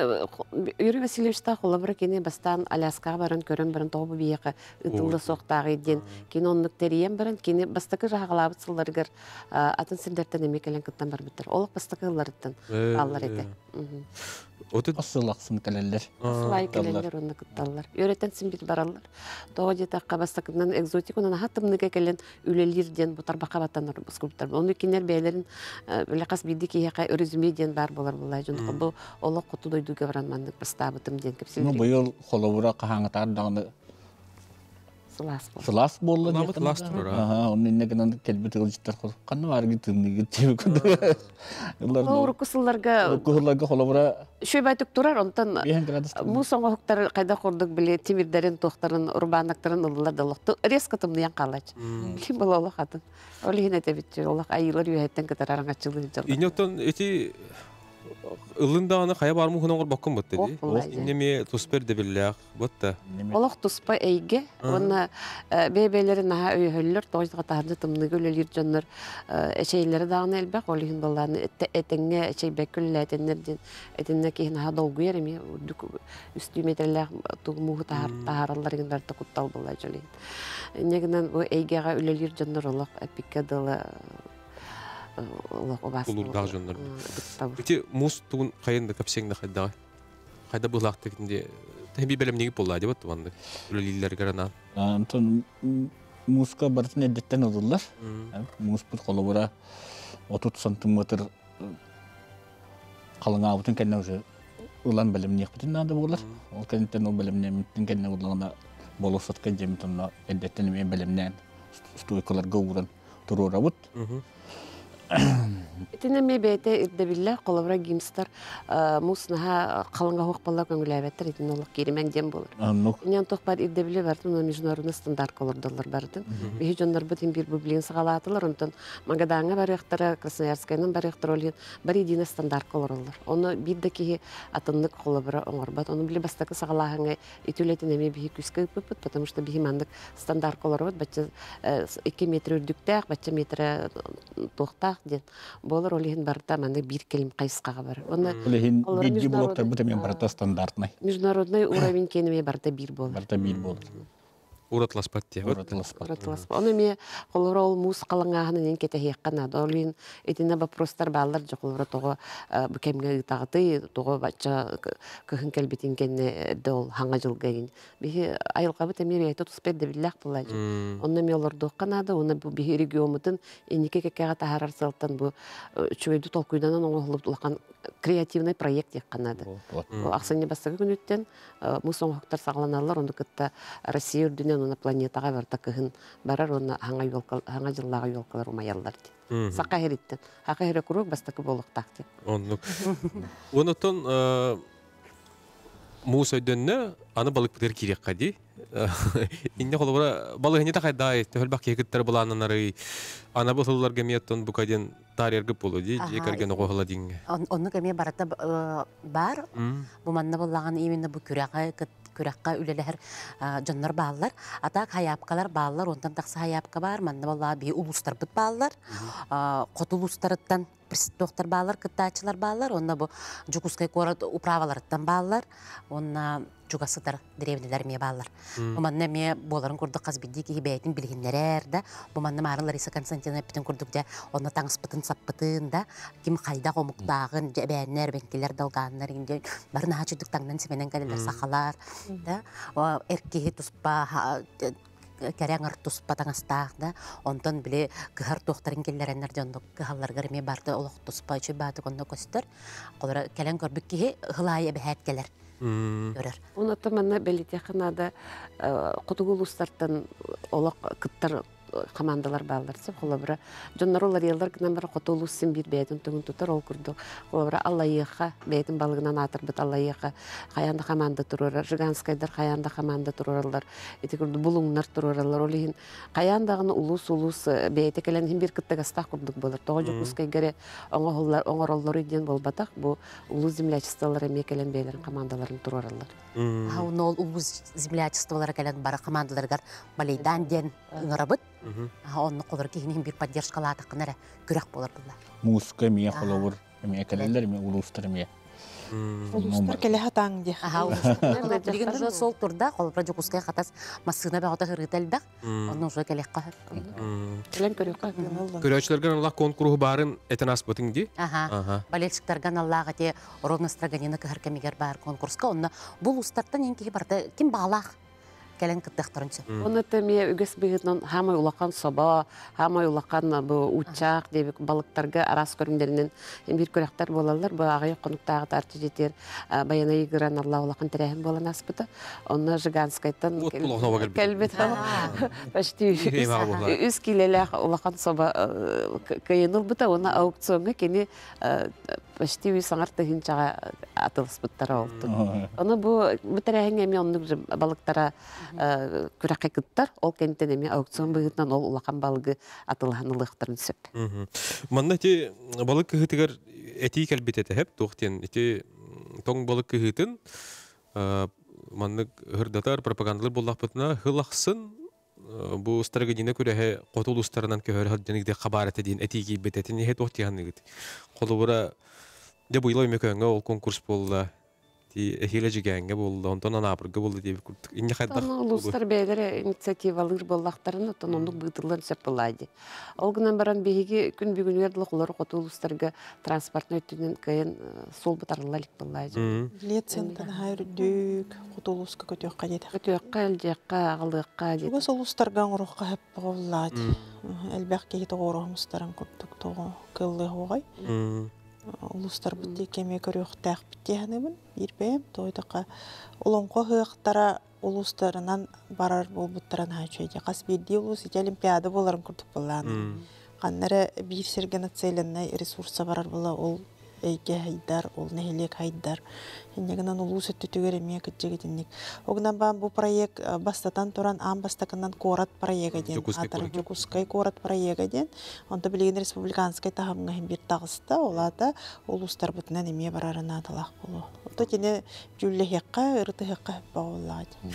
[SPEAKER 4] Юрий Васильевичтаах холобура кини бастаан Аляскаҕа баран көрөн баран тоҕо бу биһиэхэ ытылла суохтааҕый диэн кини оннук тэрийэн баран кини бастакы саҕалаабыт сылларыгар атын сирдэртэн эмиэ кэлэн кыттан барбыттар. Олох бастакы ылларыттан хааллар этэ.
[SPEAKER 3] Сыл ахсын кэлэллэр.
[SPEAKER 4] Сылай кэлэллэр уонна кытталлар. Үөрэтэн син бит бараллар. Тоҕо диэтэххэ бастакынан экзотик онон аһа тымныга кэлэн үлэлиир диэн бу тарбахха баттанар скульптор. Ону кинилэр бэйэлэрин бile хас биирдии киһиэхэ резюме диэн баар буолар буолла. Дьон бу олох хоту дойдуга баран маннык бастаабытым диэн кэпсиир.
[SPEAKER 3] Ну быйыл холобура хаһааҥытаар даҕаны
[SPEAKER 4] сылаас буолла.
[SPEAKER 3] Сылаас буолла
[SPEAKER 1] диэн. Сылаас турар.
[SPEAKER 3] Аха, онно инне гынан кэлбит ыалдьыттар ханна бааргы тымныгыт диэбит курдук.
[SPEAKER 4] Урукку сылларга
[SPEAKER 3] Урукку сылларга холобура
[SPEAKER 4] Шөбөтүк турар, онтон муус оҥоһуктар хайдах курдук били тимирдэрин, туохтарын, урбааннактарын ыллылар да олохту резко тымныйан хаалач. Ким була олох атын. Ол иһин этэбит олох айыылар үөһэттэн кытар араҥаччылыы дьаллар.
[SPEAKER 1] Инне оттон ити ылын даҕаны хайа баар муһун оҥорбоккун бутта дии. Инне эмиэ туспа ирдэбиллээх Бутта.
[SPEAKER 4] Олох туспа эйгэ уонна бэйэ-бэйэлэрин наһаа өйөһөллөр, тоҕо таһырдьа тымныыга үлэлиир дьоннор эчэйэллэрэ даҕаны элбэх, ол иһин балааны этэҥҥэ эчэйбэккэ үлэлээтиннэр диэн итиннэ киһи наһаа долгуйар эмиэ үрдүк үстүү миэтэрэлээх мууһу таһаараллар игин барыта куттал буолла дьол иһин. Инньэ гынан бу эйгэҕэ үлэлиир дьоннор олох эппиккэ дылы олох убаастабыл.
[SPEAKER 1] Тулуурдаах дьоннор. Ити муус тугун хайын да кэпсиэҥ да хайдаҕай? Хайда быһыылаахтык ди би бэлэмниги буолла дебат маннык үлэлииллэригэр анаан.
[SPEAKER 3] Антон мууска барытын эрдэттэн ылыллар. Мууспут холобура 30 сантиметр халыҥаабытын кэннэ уже ылан бэлэмниэхпитин наада буолар. Ол кэнниттэн ол бэлэмнэммитин кэннэ буллаҕына болуоссатка дьэммит онно эрдэттэн эмиэ бэлэмнээн стойкаларга ууран туруорабыт.
[SPEAKER 4] Итиннэ эмиэ бэйэтэ ирдэбиллээх, холобура гимстар муус наһаа халыҥа суох буолла көҥүлээбэттэр, итиннэ олох кииримэҥ диэн буолар.
[SPEAKER 3] Оннук.
[SPEAKER 4] Инньэн туох баар ирдэбили барытын уонна международный стандартка олордоллор барытын. Биһи дьоннорбут иһин биир бу билигин саҕалаатылар, онтон Магадаҥҥа барыахтара, Красноярскайынан барыахтара, ол иһин бары единый стандартка олороллор. Ону биир да киһи атыннык холобура оҥорбот. Ону били бастакы саҕалааһыҥҥа ити үлэтин эмиэ биһи күүскэ ыыппыппыт, потому что биһи маннык стандартка олоробут, бачча 2 метр үрдүктээх, бачча метрэ туохтаах диэн буолар, ол иһин барыта маннык биир кэлим хайысхаҕа бар. Онно
[SPEAKER 3] Ол иһин биирдии блоктарбыт эмиэ барыта стандартнай.
[SPEAKER 4] Международный уровень киэн эмиэ барыта биир буолар.
[SPEAKER 3] Барыта биир буолар.
[SPEAKER 1] Уратыласпат диye.
[SPEAKER 3] Уратыласпат.
[SPEAKER 4] Уратыласпат. Ону эмиэ холобура ол муус халаҥааһынын иһин кэтэһиэххэ наада. Ол иһин итиннэ вопростар бааллар дьэ холобура тоҕо бу кэмҥэ ыытаҕытый, тоҕо бачча кыһын кэлбитин кэннэ эрдэ ол хаҥа дьылга иһин. Биһи айылҕабыт эмиэ бэйэтэ туспа ирдэбиллээх буолааччы. Онно эмиэ олордуохха наада. Уонна бу биһи региоммутун инники кэккэҕэ таһаарар сыалтан бу үчүгэйдик толкуйданан оҥоһуллубут улахан креативный проект диэххэ наада. Ахсынньы бастакы күнүттэн муус оҥоһуктар саҕаланаллар, ону кытта Россия үрдүнэн уонна планетаҕа барыта кыһын барар уонна хаҥа елка хаҥа дьыллааҕы елкалар умайаллар диэн. Саха иһириттэн. Саха иһирэ куруук бастакы буолуохтаах диэн.
[SPEAKER 1] Оннук. Онотон муус өйдөннө, аны балыкпытыгар киириэххэ дии. Инне холобура балыһынньыта хайдаай, төһөлбөх киһи кыттар былааннанарый, анабыл сылларга эмиэ оттон бука диэн таарыйаргыт буолуо дии, дьиэ кэргэн оҕо диҥҥэ.
[SPEAKER 5] Оннук эмиэ барыта баар. Бу манна буоллаҕына именно бу күрэҕи күрэххэ үлэлэһэр дьоннор бааллар. А так хайаапкалар бааллар, онтон тахса хайаапка баар. Манна буоллаҕа биһи улуустарбыт бааллар. Хоту улуустарыттан туохтар бааллар, кыттааччылар бааллар. Онно бу Дьокуускай куорат управаларыттан бааллар. Онно чугас сытар дэриэбинэлэр эмиэ бааллар. Бу манна эмиэ буоларын курдук хас биирдии киһи бэйэтин билиһиннэрэр да, бу манна Маара Лариса Константиновна эппитин курдук дьэ, онно таҥаспытын саппытын да, ким хайдах омуктааҕын, дьэ эбээннэр, эбэҥкилэр, долгааннар иҥдэ бары наһаа чудук таҥнан симэнэн кэлэллэр сахалар да, эр киһи туспа кэрэ аҥар туспа таҥастаах да, онтон били кыһар туохтарын киллэрэннэр дьоннук кыһалларыгар эмиэ барыта олох туспа үчүгэй баатык онно көстөр. Холобура кэлэн көрбүт киһи ыһыл аайы эбэһээт кэлэр көрөр.
[SPEAKER 4] Онон манна бэлитиэххэ наада хотугу улуустартан олох кыттар командалар бааллар сөп холобура дьоннор уларыйаллар гынан баран хоту улуус син биир бэйэтин тугун тутар ол курдук холобура Аллайыаха бэйэтин балыгынан аатырбыт Аллайыаха хайаан да команда туруорар Жиганскайдар хайаан да команда туруораллар ити курдук Булуҥнар туруораллар ол иһин хайаан даҕаны улуус улуус бэйэтэ кэлэн иһин биир кыттыгастаах курдук буолар тоҕо Дьокуускайга эрэ оҥоһуллар оҥороллоруй диэн буолбатах бу улуус землячестволара эмиэ кэлэн бэйэлэрин командаларын туруораллар.
[SPEAKER 5] Онно ол улуус землячестволара кэлэн бары командаларыгар балейдаан диэн ыҥырабыт. Онно холор киһини биир поддержкалаатаххына эрэ күрэх буолар булла.
[SPEAKER 3] Мууска эмиэ холобур эмиэ кэлэллэр эмиэ улуустар эмиэ.
[SPEAKER 2] Улуустар кэлэ хатаҥ диэх.
[SPEAKER 5] Билигин уже сол турда, холобура Дьокуускай Хатас массыына бөҕөтө ырыыта элбэх. Онно уже кэлиэххэ сөп.
[SPEAKER 4] Кэлэн көрүөххэ.
[SPEAKER 1] Көрөөччүлэргэ аналлаах конкуру баарын этэн ааспытыҥ дии.
[SPEAKER 5] Аха. Болельщиктарга аналлаах эти ровно Строганина кыһар кэмигэр баар конкурска. Онно бу улуустартан эн киһи барыта ким баҕалаах кэлэн кыттыахтарын сөп.
[SPEAKER 4] Оны эмиэ үгэс быһыытынан хаамай улахан собо, хаамай улахан бу уучаах диэбит балыктарга араас көрүҥнэринэн биир күрэхтэр буолаллар. Бу аҕыйах хонуктааҕыта Арчы дьиэтигэр Баянай игран алла улахан тэрээһин буолан ааспыта. Онно Жиганскайтан кэлбит почти үс киилэлээх улахан собо кыайын ылбыта. Уонна аукциоҥҥа кини почти үс аҥар тыһыынчаҕа атылыспыттара олтун. Ону бу бу тэрээһиҥҥэ эмиэ оннук балыктара күрэххэ кыттар. Ол кэнниттэн эмиэ аукцион быһыытынан ол улахан балыгы атылаһан ылыахтарын сөп.
[SPEAKER 1] Манна ити балык кыһыытыгар этии кэлбит этэ хэп туох диэн ити тоҥ балык кыһыытын маннык ыһырдатар пропагандалар буоллахпытына хыл ахсын бу Старогодина күрэһэ хоту улуустарынан көһөрө сылдьан игде хабаар этэ диэн этии киирбит этин иһэ туох тиһанныгыт холобура дьэ быйыл Өймөкөөҥҥө ол конкурс буолла эһиилэ Дьигээҥҥэ буолла, онтон Анаабырга буолла диэбит курдук. Инньэ хайдах
[SPEAKER 4] Улуустар бэйэлэрэ инициативалыыр буоллахтарына, оттон оннук быытыллан сөп буолаа дии. Ол гынан баран биһиги күн бүгүнүгэр дылы холору хоту улуустарга транспортнай өттүнэн кыайан суол бытарылла илик буоллаа дии.
[SPEAKER 2] Билет сыаната наһаа үрдүк, хоту улууска көтүөххэ диэтэх.
[SPEAKER 4] Көтүөххэ, илдьиэххэ, аҕалыахха диэтэх.
[SPEAKER 2] Чугас улуустарга оҥоруохха сөп буоллаа дии. Элбэх киһи тоҕуоруһа мустарын курдук тоҕо кыаллыа Улуустарбыт диэки эмиэ көрүөхтээхпит дии саныыбын. Биир бэйэм тоойдоххо олоҥхо ыһыахтара улуустарынан барар буолбуттара наһаа үчүгэй дии. Хас биирдии улуус ити олимпиада буоларын курдук буоллаҕына. Ханна эрэ биир сиргэ нацеленнай ресурса барар була ол эйгэ хайдар, ол нэһилиэк хайдар. Инньэ гынан улуус өттүтүгэр эмиэ кырдьык итинник. Ол гынан баран бу проект бастатан туран аан бастакынан куорат проега диэн аатар Дьокуускай куорат проега диэн. Онто билигин республиканскай таһымҥа иһин биир таҕыста. Ол аата улуустарбытынан эмиэ барара наадалаах буолуо. Ото кини дьүүллэһиэххэ, ырытыһыахха сөп буоллаҕа дии.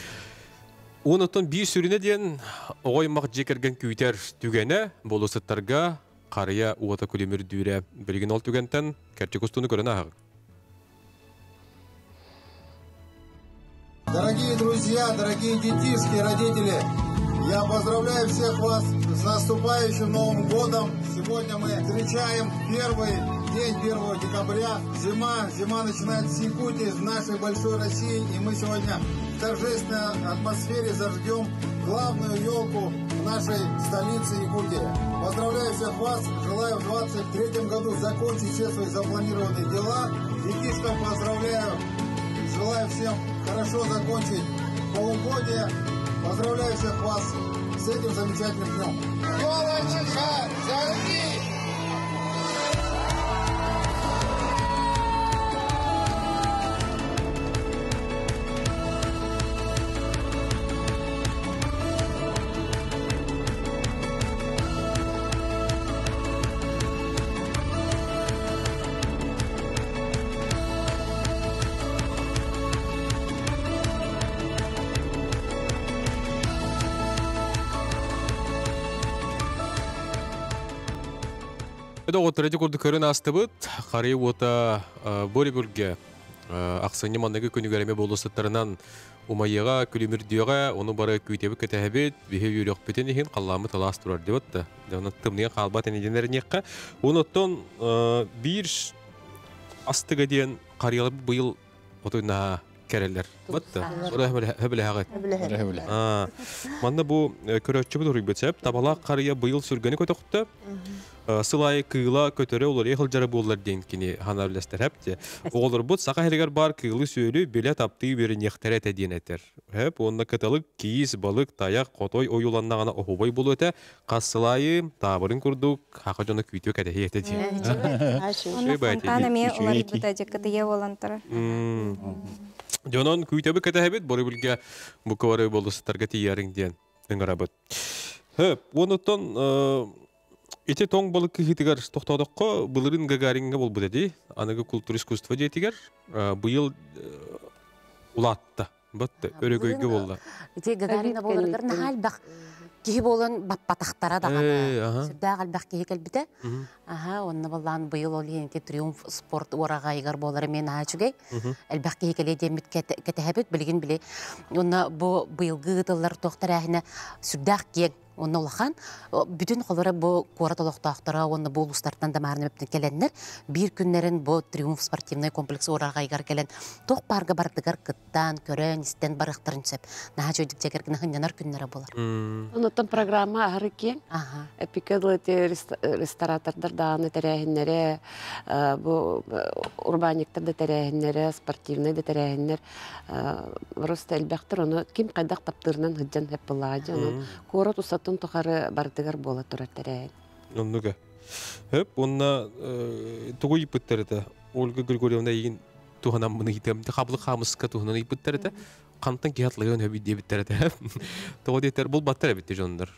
[SPEAKER 1] Онтон биир сүрүнэ диэн оҕо аймах дьиэ кэргэн күүтэр түгэнэ болуоссаттарга харыйа уота күлүмүрдүүрэ. Билигин ол түгэнтэн кэрчик устууну көрөн ааһыҥ.
[SPEAKER 8] Дорогие друзья, дорогие детишки, родители, я поздравляю всех вас с наступающим Новым годом. Сегодня мы встречаем первый день 1 декабря. Зима, зима начинается с Якутии, в нашей большой России. И мы сегодня в торжественной атмосфере зажгем главную елку в нашей столице Якутии. Поздравляю всех вас, желаю в 2023 году закончить все свои запланированные дела. Детишкам поздравляю, желаю всем хорошо закончить полугодие. Поздравляю всех вас с этим замечательным днем. Елочка, зажги!
[SPEAKER 1] Доҕоттор, ити курдук көрөн аастыбыт. Харыйа уота Борибүргэ ахсынньы манныгы күнүгэр эмэ болуоссаттарынан умайыаҕа, күлүмүрдүөҕэ, ону бары күүтэбит кэтэһэбит, биһи үөрүөхпүтүн иһин халлааммыт алаас турар диэбит да. Онон тымныйа хаалбат инидин эриниэххэ. Онуттан биир астыга диэн харыйалар быйыл отуйнаһа кэрэлэр. Батта. Хөбүлэһэҕит. Манна бу көрөөччүбүт уруйбут сөп. Табалаах харыйа быйыл сүргэни көтөхтө. Сыл аайы кыыла көтөрө уларыйа сылдьара буоллар диэн кини хана үллэстэр хэп. Оҕолорбут саха сиригэр баар кыылы сүөлү билэ таптыы үөрэниэхтэрэ этэ диэн этэр. Хэп уонна кыталык, киис, балык, тайах, хотой ойууланнаҕына оһубай буолуо этэ. Хас сыл аайы таабырын курдук хаха дьоно күүтүө кэтэһиэ этэ диэн.
[SPEAKER 6] Онно фонтан эмиэ уларыйбыта дьэ буолан турар.
[SPEAKER 1] Дьонон күүтэбит кэтэһэбит, борубүлгэ бу болустарга тиийэриҥ диэн ыҥырабыт. Хөп, онуттан ити тоҥ балык кыһыытыгар тохтоодоххо былырыын Гагаринга буолбут эди, аныгы культура искусство диэтигэр быйыл улаатта. Батты, өрөгөйгө буолла.
[SPEAKER 5] Ити Гагарина буоларыгар наһаа элбэх киһи буолан баппатахтара даҕаны. Сүрдээх элбэх киһи кэлбитэ. Аха, онно боллаан быйыл ол иһин Триумф спорт уораҕайыгар буолара мен наһаа үчүгэй. Элбэх киһи кэлиэ диэммит кэтэһэбит, билигин били. Онно бу быйылгы ыытыллар туох тэрээһинэ сүрдээх киэҥ. Онно улахан бүтүн холоро бу куорат олохтоохторо уонна бу улуустартан да маарына кэлэннэр биир күннэрин бу Триумф спортивный комплекс уораҕайыгар кэлэн туох баарга бардыгар кыттан, көрөн, истэн барыахтарын сөп. Наһаа чөйдүк дьэгэргин хынньанар күннэрэ буолар.
[SPEAKER 4] Онуттан программа аһары киэҥ. Эпикэдл эти ресторатордар даҕаны тэрээһиннэрэ, бу урбаанньыктар да тэрээһиннэрэ, спортивнай да тэрээһиннэр просто элбэхтэр. Ону ким хайдах таптыырынан сылдьан сөп буоллаҕа дии. Онон куорат устатын тухары барытыгар буола турар тэрээһин.
[SPEAKER 1] Оннуга. Хөп, уонна тугу ыйыппыттар этэ? Ольга Григорьевна эйигин туһанаммын ыйытыам. Хабылык хаамыска туһунан ыйыппыттар этэ. Хантан киһи атлыгын хөбүй диэбиттэр этэ. Тоҕо диэтэр булбаттар эбит дьоннор.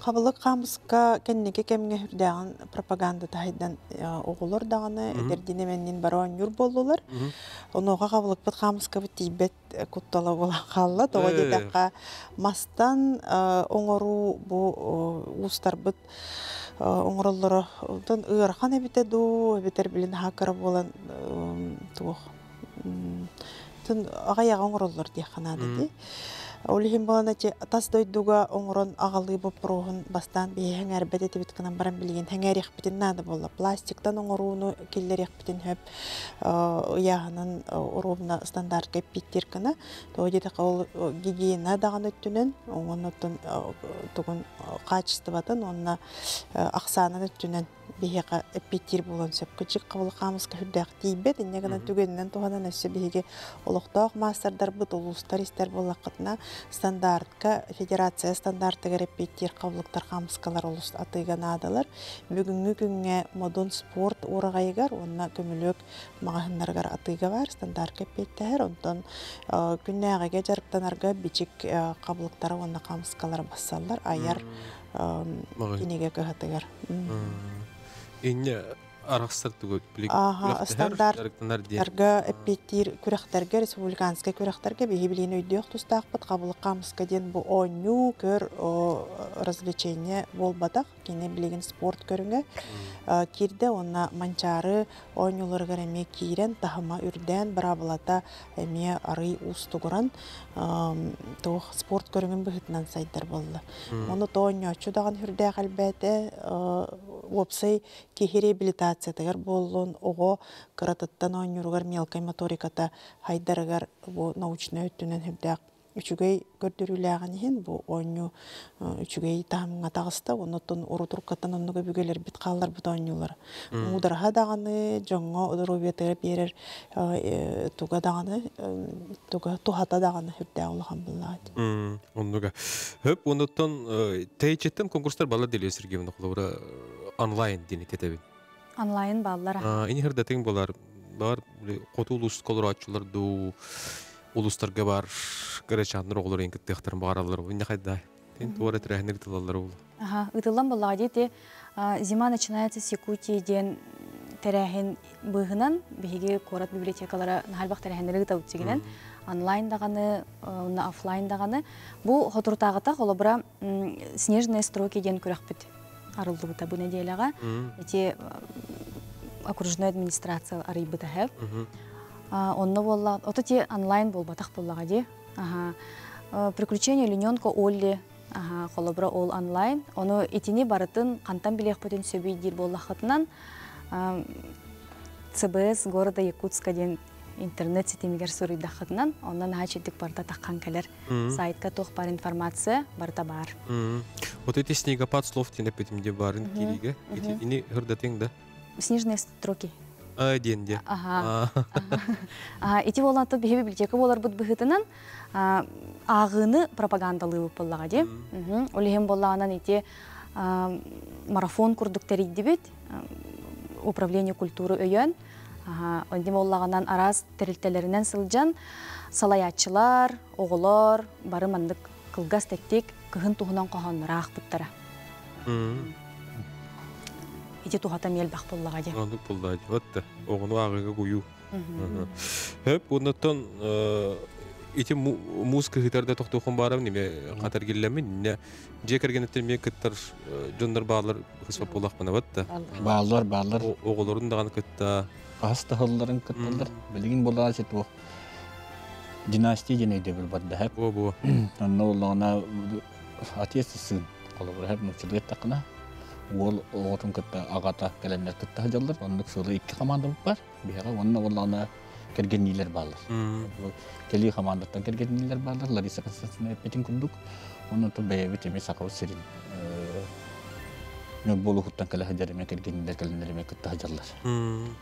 [SPEAKER 2] Хабылык хаамыска кэнники кэмҥэ үрдээҕин пропаганда таһайдан оҕолор даҕаны эдэрдин эмэннин бары оонньуур буоллулар. Онуоха хабылыкпыт хаамыскабыт тиийбэт куттала буолан хаалла. Тоҕо диэтэххэ мастан оҥоруу бу уустарбыт оҥороллоро онтон ыарахан эбитэ дуу, эбэтэр билин хаакара буолан туох аҕайаҕа оҥороллор диэххэ наада дии. Ол иһин буолан эти тас дойдуга оҥорон аҕалыы боппуруоһун бастаан биһи сэҥээрбэт этибит гынан баран билигин сэҥээриэхпитин наада буолла. Пластиктан оҥорууну киллэриэхпитин сөп ыйааһынын оруобуна стандартка эппиэттиир гына. Тоҕо диэтэххэ ол гигиена даҕаны өттүнэн уонна оттон тугун хаачыстыбатын уонна ахсаанын өттүнэн Биһиэхэ эппиэттиир буолуон сөп. Кырдьык хабылык хаамыска сүрдээх тиийбэт, инньэ гынан түгэнинэн туһанан өссө биһиги олохтоох маастардарбыт улуустар истэр буоллаххытына стандартка, федерация стандартыгар эппиэттиир хабылыктар хаамыскалар олус атыыга наадалар. Бүгүҥҥү күҥҥэ Модун спорт уораҕайыгар уонна Көмүлүөк маҕаһыыннарыгар атыыга баар стандартка эппиэттэһэр. Онтон күннээҕигэ дьарыктанарга бичик хабылыктара уонна хаамыскалара бассаллар айар кинигэ кыһатыгар.
[SPEAKER 1] Инне арахсар тугу
[SPEAKER 2] Ааха, стандарттарга эппиэттиир күрэхтэргэ, республиканскай күрэхтэргэ биһи билиин өйдүөх тустаахпыт хабылык хаамыска диэн бу оонньуу, көр развлечение буолбатах. Кини билигин спорт көрүҥэ киирдэ уонна Манчаары оонньууларыгар эмиэ киирэн, таһыма үрдээн, быраабылата эмиэ арый уустугуран туох спорт көрүҥүн быһыытынан сайдар буолла. Ону то оонньооччу даҕаны үрдээх элбээтэ, уопсай киһи реабилитациятыгар буоллун, оҕо кыратыттан оонньууругар мелкай моториката хайдарыгар бу научнай өттүнэн үрдээх үчүгэй көрдөрүүлээҕин иһин бу оонньуу үчүгэй таһымҥа таҕыста. Оннуттан урутуркаттан оннук өбүгэлэрбит хаалларбыт оонньуулара. Муудараһа даҕаны, дьоҥҥо доруобуйатыгар биэрэр туга даҕаны, туга туһата даҕаны сүрдээх улахан буллаҕа.
[SPEAKER 1] Оннуга. Хөп, оннуттан тэйчеттен конкурстар балар деле Сергеевна холобура онлайн диэн этебин.
[SPEAKER 7] Онлайн баллар.
[SPEAKER 1] Ини хырдатыҥ болар бар хоту улус колорааччылар дуу улустарга бар кырачааннар оҕолор эн кыттыахтарын баҕараллар инне хайда тин туора тирээһинер ытылаллар ол.
[SPEAKER 7] Аха, ытыллан боллаҕа диэти «Зима начинается с Якутии» диэн тэрээһин быыһынан биһиги куорат библиотекалара наһаа тэрээһиннэри ыытабыт сигинэн онлайн даҕаны, уонна офлайн даҕаны. Бу хотурутааҕыта холобура «Снежные строки» диэн күрэхпит арыллыбыта бу нэдиэлэҕэ. Ити окружной администрация арыйбыта хэп. Онно буолла, ото ти онлайн буолбатах буоллаҕа дии. Приключения олененка Олли холобура ол онлайн. Ону итини барытын хантан билиэхпитин сөбүй диир буоллаххытынан ЦБС города Якутска диэн интернет ситимигэр суруйдаххытынан онно наһаа чэйдик барыта таххан кэлэр. Сайтка туох бар информация барыта баар.
[SPEAKER 1] Вот эти снегопад слов диэн эппитим де барын кириге. Ити ини хырдатыҥ да?
[SPEAKER 7] Снежные строки.
[SPEAKER 1] А, диэн де.
[SPEAKER 7] Ага. Ити буолан биһи библиотека буоларбыт быһыытынан ааҕыыны пропагандалыыбыт буоллаҕа дии. Ол иһин буоллаҕынан ити марафон курдук тэрийдибит. Управление культуры өйөөн. Онди буоллаҕынан араас тэрилтэлэринэн сылдьан салайааччылар, оҕолор бары маннык кылгас тэттик кыһын туһунан хоһооннору аахпыттара. Ити туһата миэлбэх буоллаҕа дии.
[SPEAKER 1] Оннук буоллаҕа дии. Вот да, оҕону ааҕыыга куйуу. Хөп, оннуттан ити муус кыһытарда тохтуохун баарам неме хатаргиллэмин не дьиэ кэргэнеттен эмиэ кыттар дьоннор баалар хыспап буолахпына вот да.
[SPEAKER 3] Бааллар, бааллар.
[SPEAKER 1] Оҕолорун даҕаны кытта.
[SPEAKER 3] Хаһыс таһылларын кытталлар. Билигин буоллаҕа туох династия диэн өйдөбүл бар да.
[SPEAKER 1] Бу бу.
[SPEAKER 3] Онно буоллаҕына отец и сын холобура хэп нууччалыы эттэххинэ уол оҕотун кытта аҕата кэлэннэр кытта сылдьаллар. Оннук сылы икки командабыт бар. Биһиэхэ уонна буоллаҕына кэргэнниилэр бааллар. Кэлии командаттан кэргэнниилэр бааллар. Лариса Константиновна эппитин курдук. Онон бэйэбит эмиэ Сахабыт сирин Ньурба улууһуттан кэлэ сылдьар эмиэ кэргэнниилэр кэлэннэр эмиэ кытта сылдьаллар.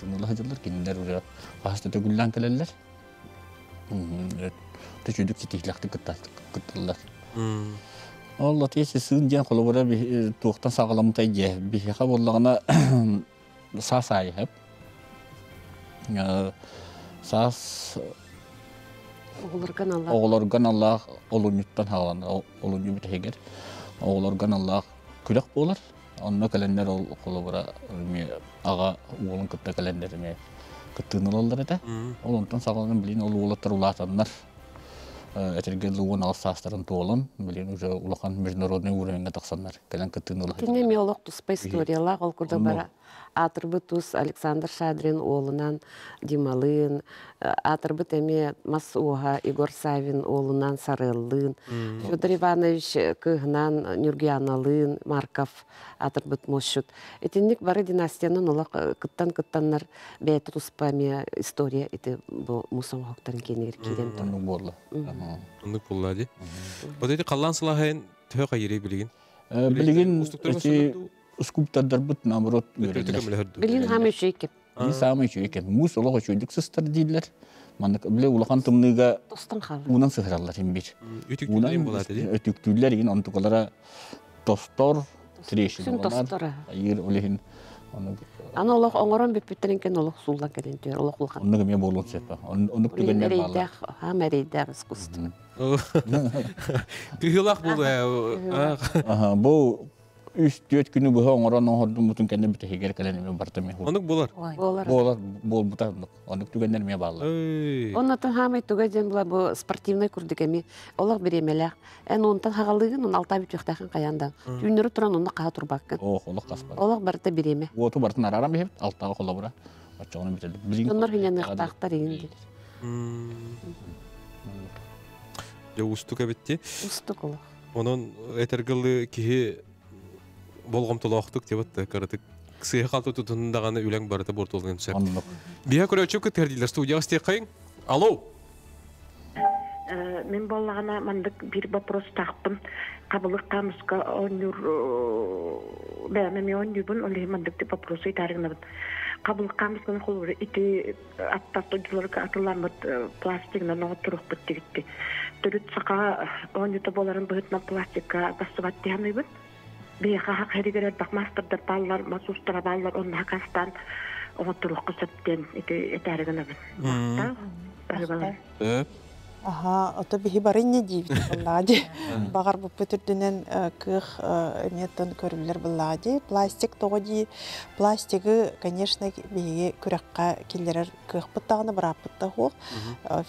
[SPEAKER 3] Тыныла сылдьаллар. Кинилэр уже хаһыс да төгүллээн кэлэллэр. Төчүдүк ситиһилэхтик кытталлар. Ол отец сын диэн холобура туохтан саҕаламмытай дьэ биһиэхэ буоллаҕына саас аайы саас оҕолорго аналлаах олунньуттан саҕаланар олунньу бүтэһигэр оҕолорго аналлаах күрэх буолар онно кэлэннэр ол холобура эмиэ аҕа уолун кытта кэлэннэр эмиэ кыттыыны ылаллар этэ ол онтон саҕаланан билин ол уолаттар улаатаннар этэргэ 18 саастарын туолан билин уже улахан международный уровеньга тахсаннар кэлэн кыттыыны ылар.
[SPEAKER 4] Кине эмиэ олох туспа историялаах ол курдук бара аатырбыт тус Александр Шадрин уолунан Дималыын, аатырбыт эмиэ мас уоһа Егор Савин уолунан Сарыаллыын, Федор Иванович кыыһынан Нюргуяналыын Марков аатырбыт муосчут. Итинник бары династиянан олох кыттан-кыттаннар бэйэтэ туспа эмиэ история ити бу муус оҥоһуктарын киэнигэр киирэн турар.
[SPEAKER 3] Оннук буолла.
[SPEAKER 1] Оннук буолла дии. Вот эти халлаан сылаһайын төһө хайырый билигин?
[SPEAKER 3] Билигин эти Скульптордарбыт наоборот үөрэллэр.
[SPEAKER 4] Билин хаамай үчүгэй кэм.
[SPEAKER 3] Билин саамай үчүгэй кэм. Муус олох үчүгэйдик сыстар дииллэр. Маннык биле улахан тымныыга
[SPEAKER 4] Тостон хаалар.
[SPEAKER 3] Уунан сыһыраллар им бир.
[SPEAKER 1] Үтүктүүллэр буолаата дии.
[SPEAKER 3] Өтүктүүллэр игин онтукалара тостор, трещина
[SPEAKER 4] Сүн тостор.
[SPEAKER 3] Айыр ол иһин ону
[SPEAKER 4] Аны олох оҥорон бүппүттэрин кэннэ олох сууллан кэлэн түһэр олох улахан.
[SPEAKER 3] Оннук эмиэ буолуон сөп. Оннук түгэннэр бааллар.
[SPEAKER 4] Эрэйдээх, хаам эрэйдээх искусство.
[SPEAKER 1] Кыһыылаах буолуо.
[SPEAKER 3] Аха, бу үс-түөрт күнү быһа оҥорон оҥордуммутун кэннэ бүтэһигэр кэлэн эмиэ барта эмиэ
[SPEAKER 1] Оннук буолар.
[SPEAKER 4] Буолар.
[SPEAKER 3] Буолар буолбута оннук. Оннук түгэннэр эмиэ бааллар.
[SPEAKER 4] Оннотон хаамай туга диэн була бу спортивный курдук эми олох бириэмэлээх. Эн онтон хагалыыгын, он алтаа бүтүөхтээхин хайаан да. Түүннөрү туран онно хаha турбаккын.
[SPEAKER 3] Ох, олох хаспат.
[SPEAKER 4] Олох барыта бириэмэ.
[SPEAKER 3] Уоту барытын арааран биһибит, алтаҕа холобура. Оччоҕуна бүтэллик. Билигин
[SPEAKER 4] Дьоннор хүннэныахтаахтар игин диир.
[SPEAKER 1] Дьэ уустук эбитти.
[SPEAKER 4] Уустук олох.
[SPEAKER 1] Онон этэргылы киһи болҕомтолоохтук диэбит кыратык сыыһа халты тутун даҕаны үлэҥ барыта буортулуон сөп. Биһэ көрөөччү кыттыһар дииллэр студияҕа истиэххэйиҥ. Алло!
[SPEAKER 11] Мин буоллаҕына маннык биир вопростаахпын. Хабылык хаамыска оонньуур бэйэм эмиэ оонньуубун, ол иһин маннык вопросу ыйтаары гынабын. Хабылык хаамысканы холобура ити аттар дойдуларга атыламмыт пластигынан оҥотторуохпут дигитти. Төрүт саха оонньуута буоларын быһыытынан пластикка тахсыбат дии саныыбын. Биһиэхэ хах эригэр элбэх маастардар бааллар, мас уустара бааллар, онно хакастаан оҥотторуохха сөп диэн ити этээри гынабын. Баһыыбалар.
[SPEAKER 2] Аха, ото биһи бары инньэ диибит буоллаҕа дии. Баҕарбыппыт үрдүнэн кыах эмиэ көрүллэр буоллаҕа дии. Пластик тоҕо дии? Пластигы, конечно, биһиги күрэххэ киллэрэр кыахпыт даҕаны, бырааппыт да суох.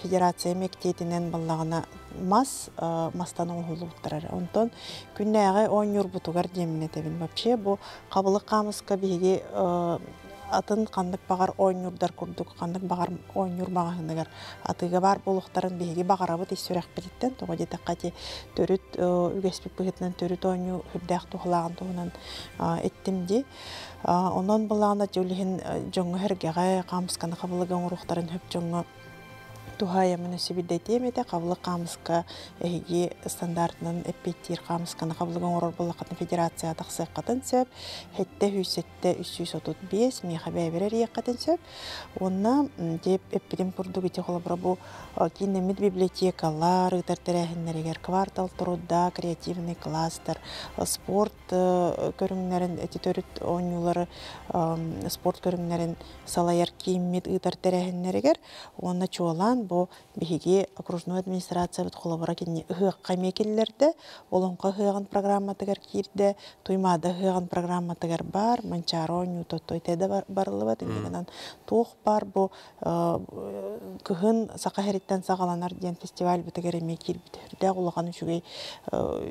[SPEAKER 2] Федерация мэктиэтинэн буоллаҕына мас мастан оҥоһуллубуттар. Онтон күннээҕи оонньуурбутугар диэммин этэбин. Вообще бу хабылык хаамыска биһиги атын ханнык баҕар оонньуурдар курдук ханнык баҕар оонньуур маҕаһыыныгар атыыга баар буолуохтарын биһиги баҕарабыт ис сүрэхпититтэн. Тоҕо диэтэххэ ити төрүт үгэспит быһыытынан төрүт оонньуу сүрдээх туһалааҕын туһунан эттим дии. Онон былаана дьол иһин дьоҥҥо-сэргэҕэ хаамысканы хабылыга оҥоруохтарын сөп дьоҥҥо туһаайамын өссө биирдэтиэм этэ. Хабылык хаамыска эһиги стандартынан эппиэттиир хаамысканы хабылык оҥорор буоллаххытына федерацияҕа тахсыаххытын сөп. Сэттэ сүүс сэттэ 335 миэхэ бэйэбэр эрийиэххитин сөп. Уонна дьэ эппитим курдук ити холобура бу кииннэммит библиотекалар ыытар тэрээһиннэригэр квартал труда, креативный кластер, спорт көрүҥнэрин ити төрүт оонньуулары спорт көрүҥнэрин салайар кииммит ыытар тэрээһиннэригэр уонна чуолаан бу биһиги окружной администрациябыт холобура кинини ыһыахха эмиэ киллэрдэ, Олоҥхо ыһыаҕын программатыгар киирдэ, Туймаада ыһыаҕын программатыгар баар, Манчаары оонньуута той да барыллыбат, инньэ гынан туох баар бу кыһын Саха сириттэн саҕаланар диэн фестивальбытыгар эмиэ киирбит. Үрдээх улахан үчүгэй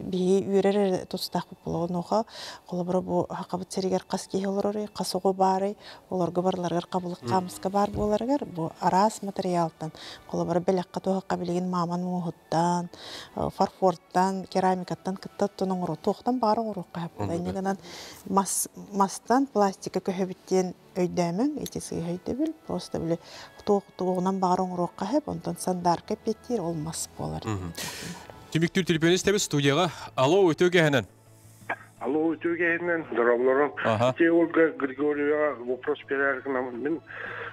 [SPEAKER 2] биһи үөрэр эрэ тустаахпыт буолуо. Онуоха холобура бу Сахабыт сиригэр хас киһи олорорый, хас оҕо баарый, олорго барыларыгар хабылык хаамыска баар буоларыгар бу араас материалтан холобура бэлэххэ туһахха билигин мааман муоһуттан, фарфортан, керамикаттан кытта оттон оҥоро туохтан баҕар оҥоруохха сөп. Инньэ гынан мас мастан пластика көһөбүт диэн өйдөөмөҥ, ити сыыһа өйдөбүл. Просто били туох туоҕунан баҕар оҥоруохха сөп, онтон сандарка эппиэттиир ол мас буолар.
[SPEAKER 1] Түмүктүүр телефон истэбит студияҕа. Алло, үтүө кэһэнэн.
[SPEAKER 12] Алло, үтүө кэһэнэн, здоровлорун. Ити Ольга Григорьева вопрос перерыв Мин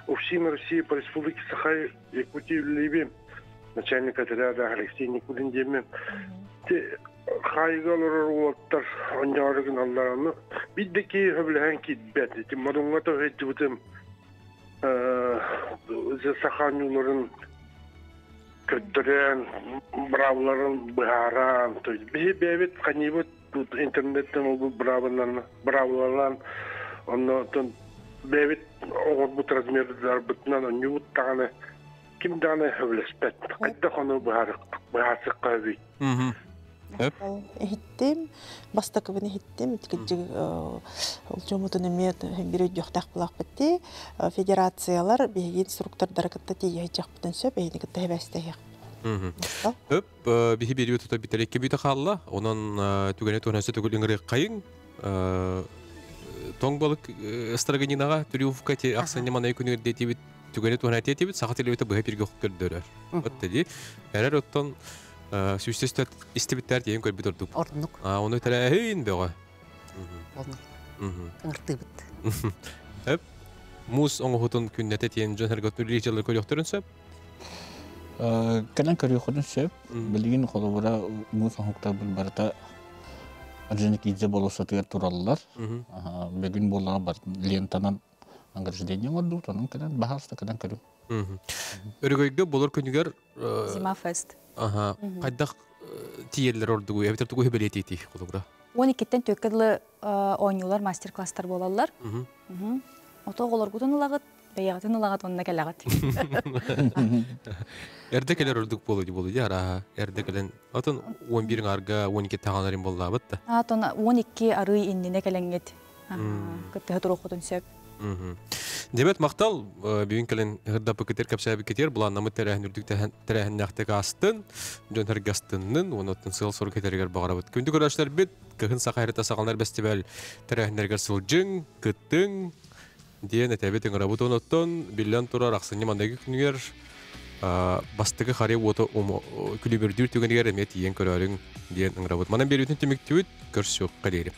[SPEAKER 12] УФСИН России по Республике Саха Якутии үлэлиибин. Начальник отряда Алексей Никулин диэммин. Хаайыга олорор уолаттар онньоору гыналлар биир киһи сөбүлэһэн киирбэт. Ити модуҥҥа төһөйдүбүтүм саха оонньууларын көрдөрөн, быраабыларын быһааран, биһи бэйэбит ханьыыбыт интернеттен олбут быраабылалаан, онно бэйэбит оҥорбут размердарбытынан онньуубут даҕаны ким даҕаны сөбүлэспэт. Хайдах ону быһаарсыкка өбүй?
[SPEAKER 2] Иһиттим, бастакыбын иһиттим, итикиджи улдьумутун эмиэ биир өйдүөхтээх булаахпыт дии. Федерациялар биһиги инструктордары кытта тиийиэхпитин сөп, эһини кытта хэбэстэһиэхпит.
[SPEAKER 1] Өп, биһи бириби тута битерекке бүтэ хаалла. Онон түгэне туһанасы түгүл ыҥырыаххайыҥ. Тоҥ балык ыстарыгынинаҕа Триумфка ти ахсынньы манай күнүгэр диэтибит түгэни туһана тиэтибит саха телевизор быһа бирге көрдөрөр. Отта ди. Эрэр оттон сүүстөстө истибиттэр тиийэн көрбүт ордук.
[SPEAKER 5] Ордук.
[SPEAKER 1] Оны тэрээһин бөҕө.
[SPEAKER 5] Ыңыртыыбыт.
[SPEAKER 1] Эп муус оҥоһутун күннэтэ тиэн дьон эргөттүр лиичэлэр көрүөхтөрүн сөп.
[SPEAKER 3] Кэлэн көрүөххүтүн сөп. Билигин холобура муус оҥоһуктарбыт барыта Орджоникидзе болуоссатыгар тураллар. Бүгүн буоллаҕа бар лентанан ограждение оҥордубут, онон кэлэн баһаалыста кэлэн көрүҥ.
[SPEAKER 1] Өрөгөйгө болор күнүгэр
[SPEAKER 7] Зима фест.
[SPEAKER 1] Аха, хайдах тиийэллэр ордугуй, эбэтэр тугу бэлиэтиитий холобура?
[SPEAKER 7] 12-тен төккө дылы оонньуулар, мастер-класстар буолаллар. Ото оҕолоргутун ылаҕыт, бэйэҕитин ылаҕыт уонна кэлэҕит.
[SPEAKER 1] Эрдэ кэлэр ордук буолуо дии буолуо дии арааһа. Эрдэ кэлэн отон 11 арга 12 таҕаларын буоллаабыт да.
[SPEAKER 7] Отон 12 арый иннинэ кэлэҥҥит кыттыһа туруоххутун сөп.
[SPEAKER 1] Дебет махтал бүгүн кэлэн ыһырдаппыкытыр кэпсээбиккитигэр былааннамыт тэрээһин үрдүк тэрээһиннээхтик аастын, дьон сэргэстиннин, уонна сыал сорук этэригэр баҕарабыт. Күндү көрөөччүлэрбит, кыһын саха эрэтэ саҕаланар бэстибэл тэрээһиннэригэр сылдьыҥ, кыттыҥ диэн этэбит ыҥырабыт. Онуттан биллэн турар ахсынньы манныгы күнүгэр бастакы харыйа уота күлүбүрдүүр түгэнигэр эмиэ тиийэн көрөөрүҥ диэн ыҥырабыт. Манан биэриитин түмүктүүбүт, көрсүөххэ диэри.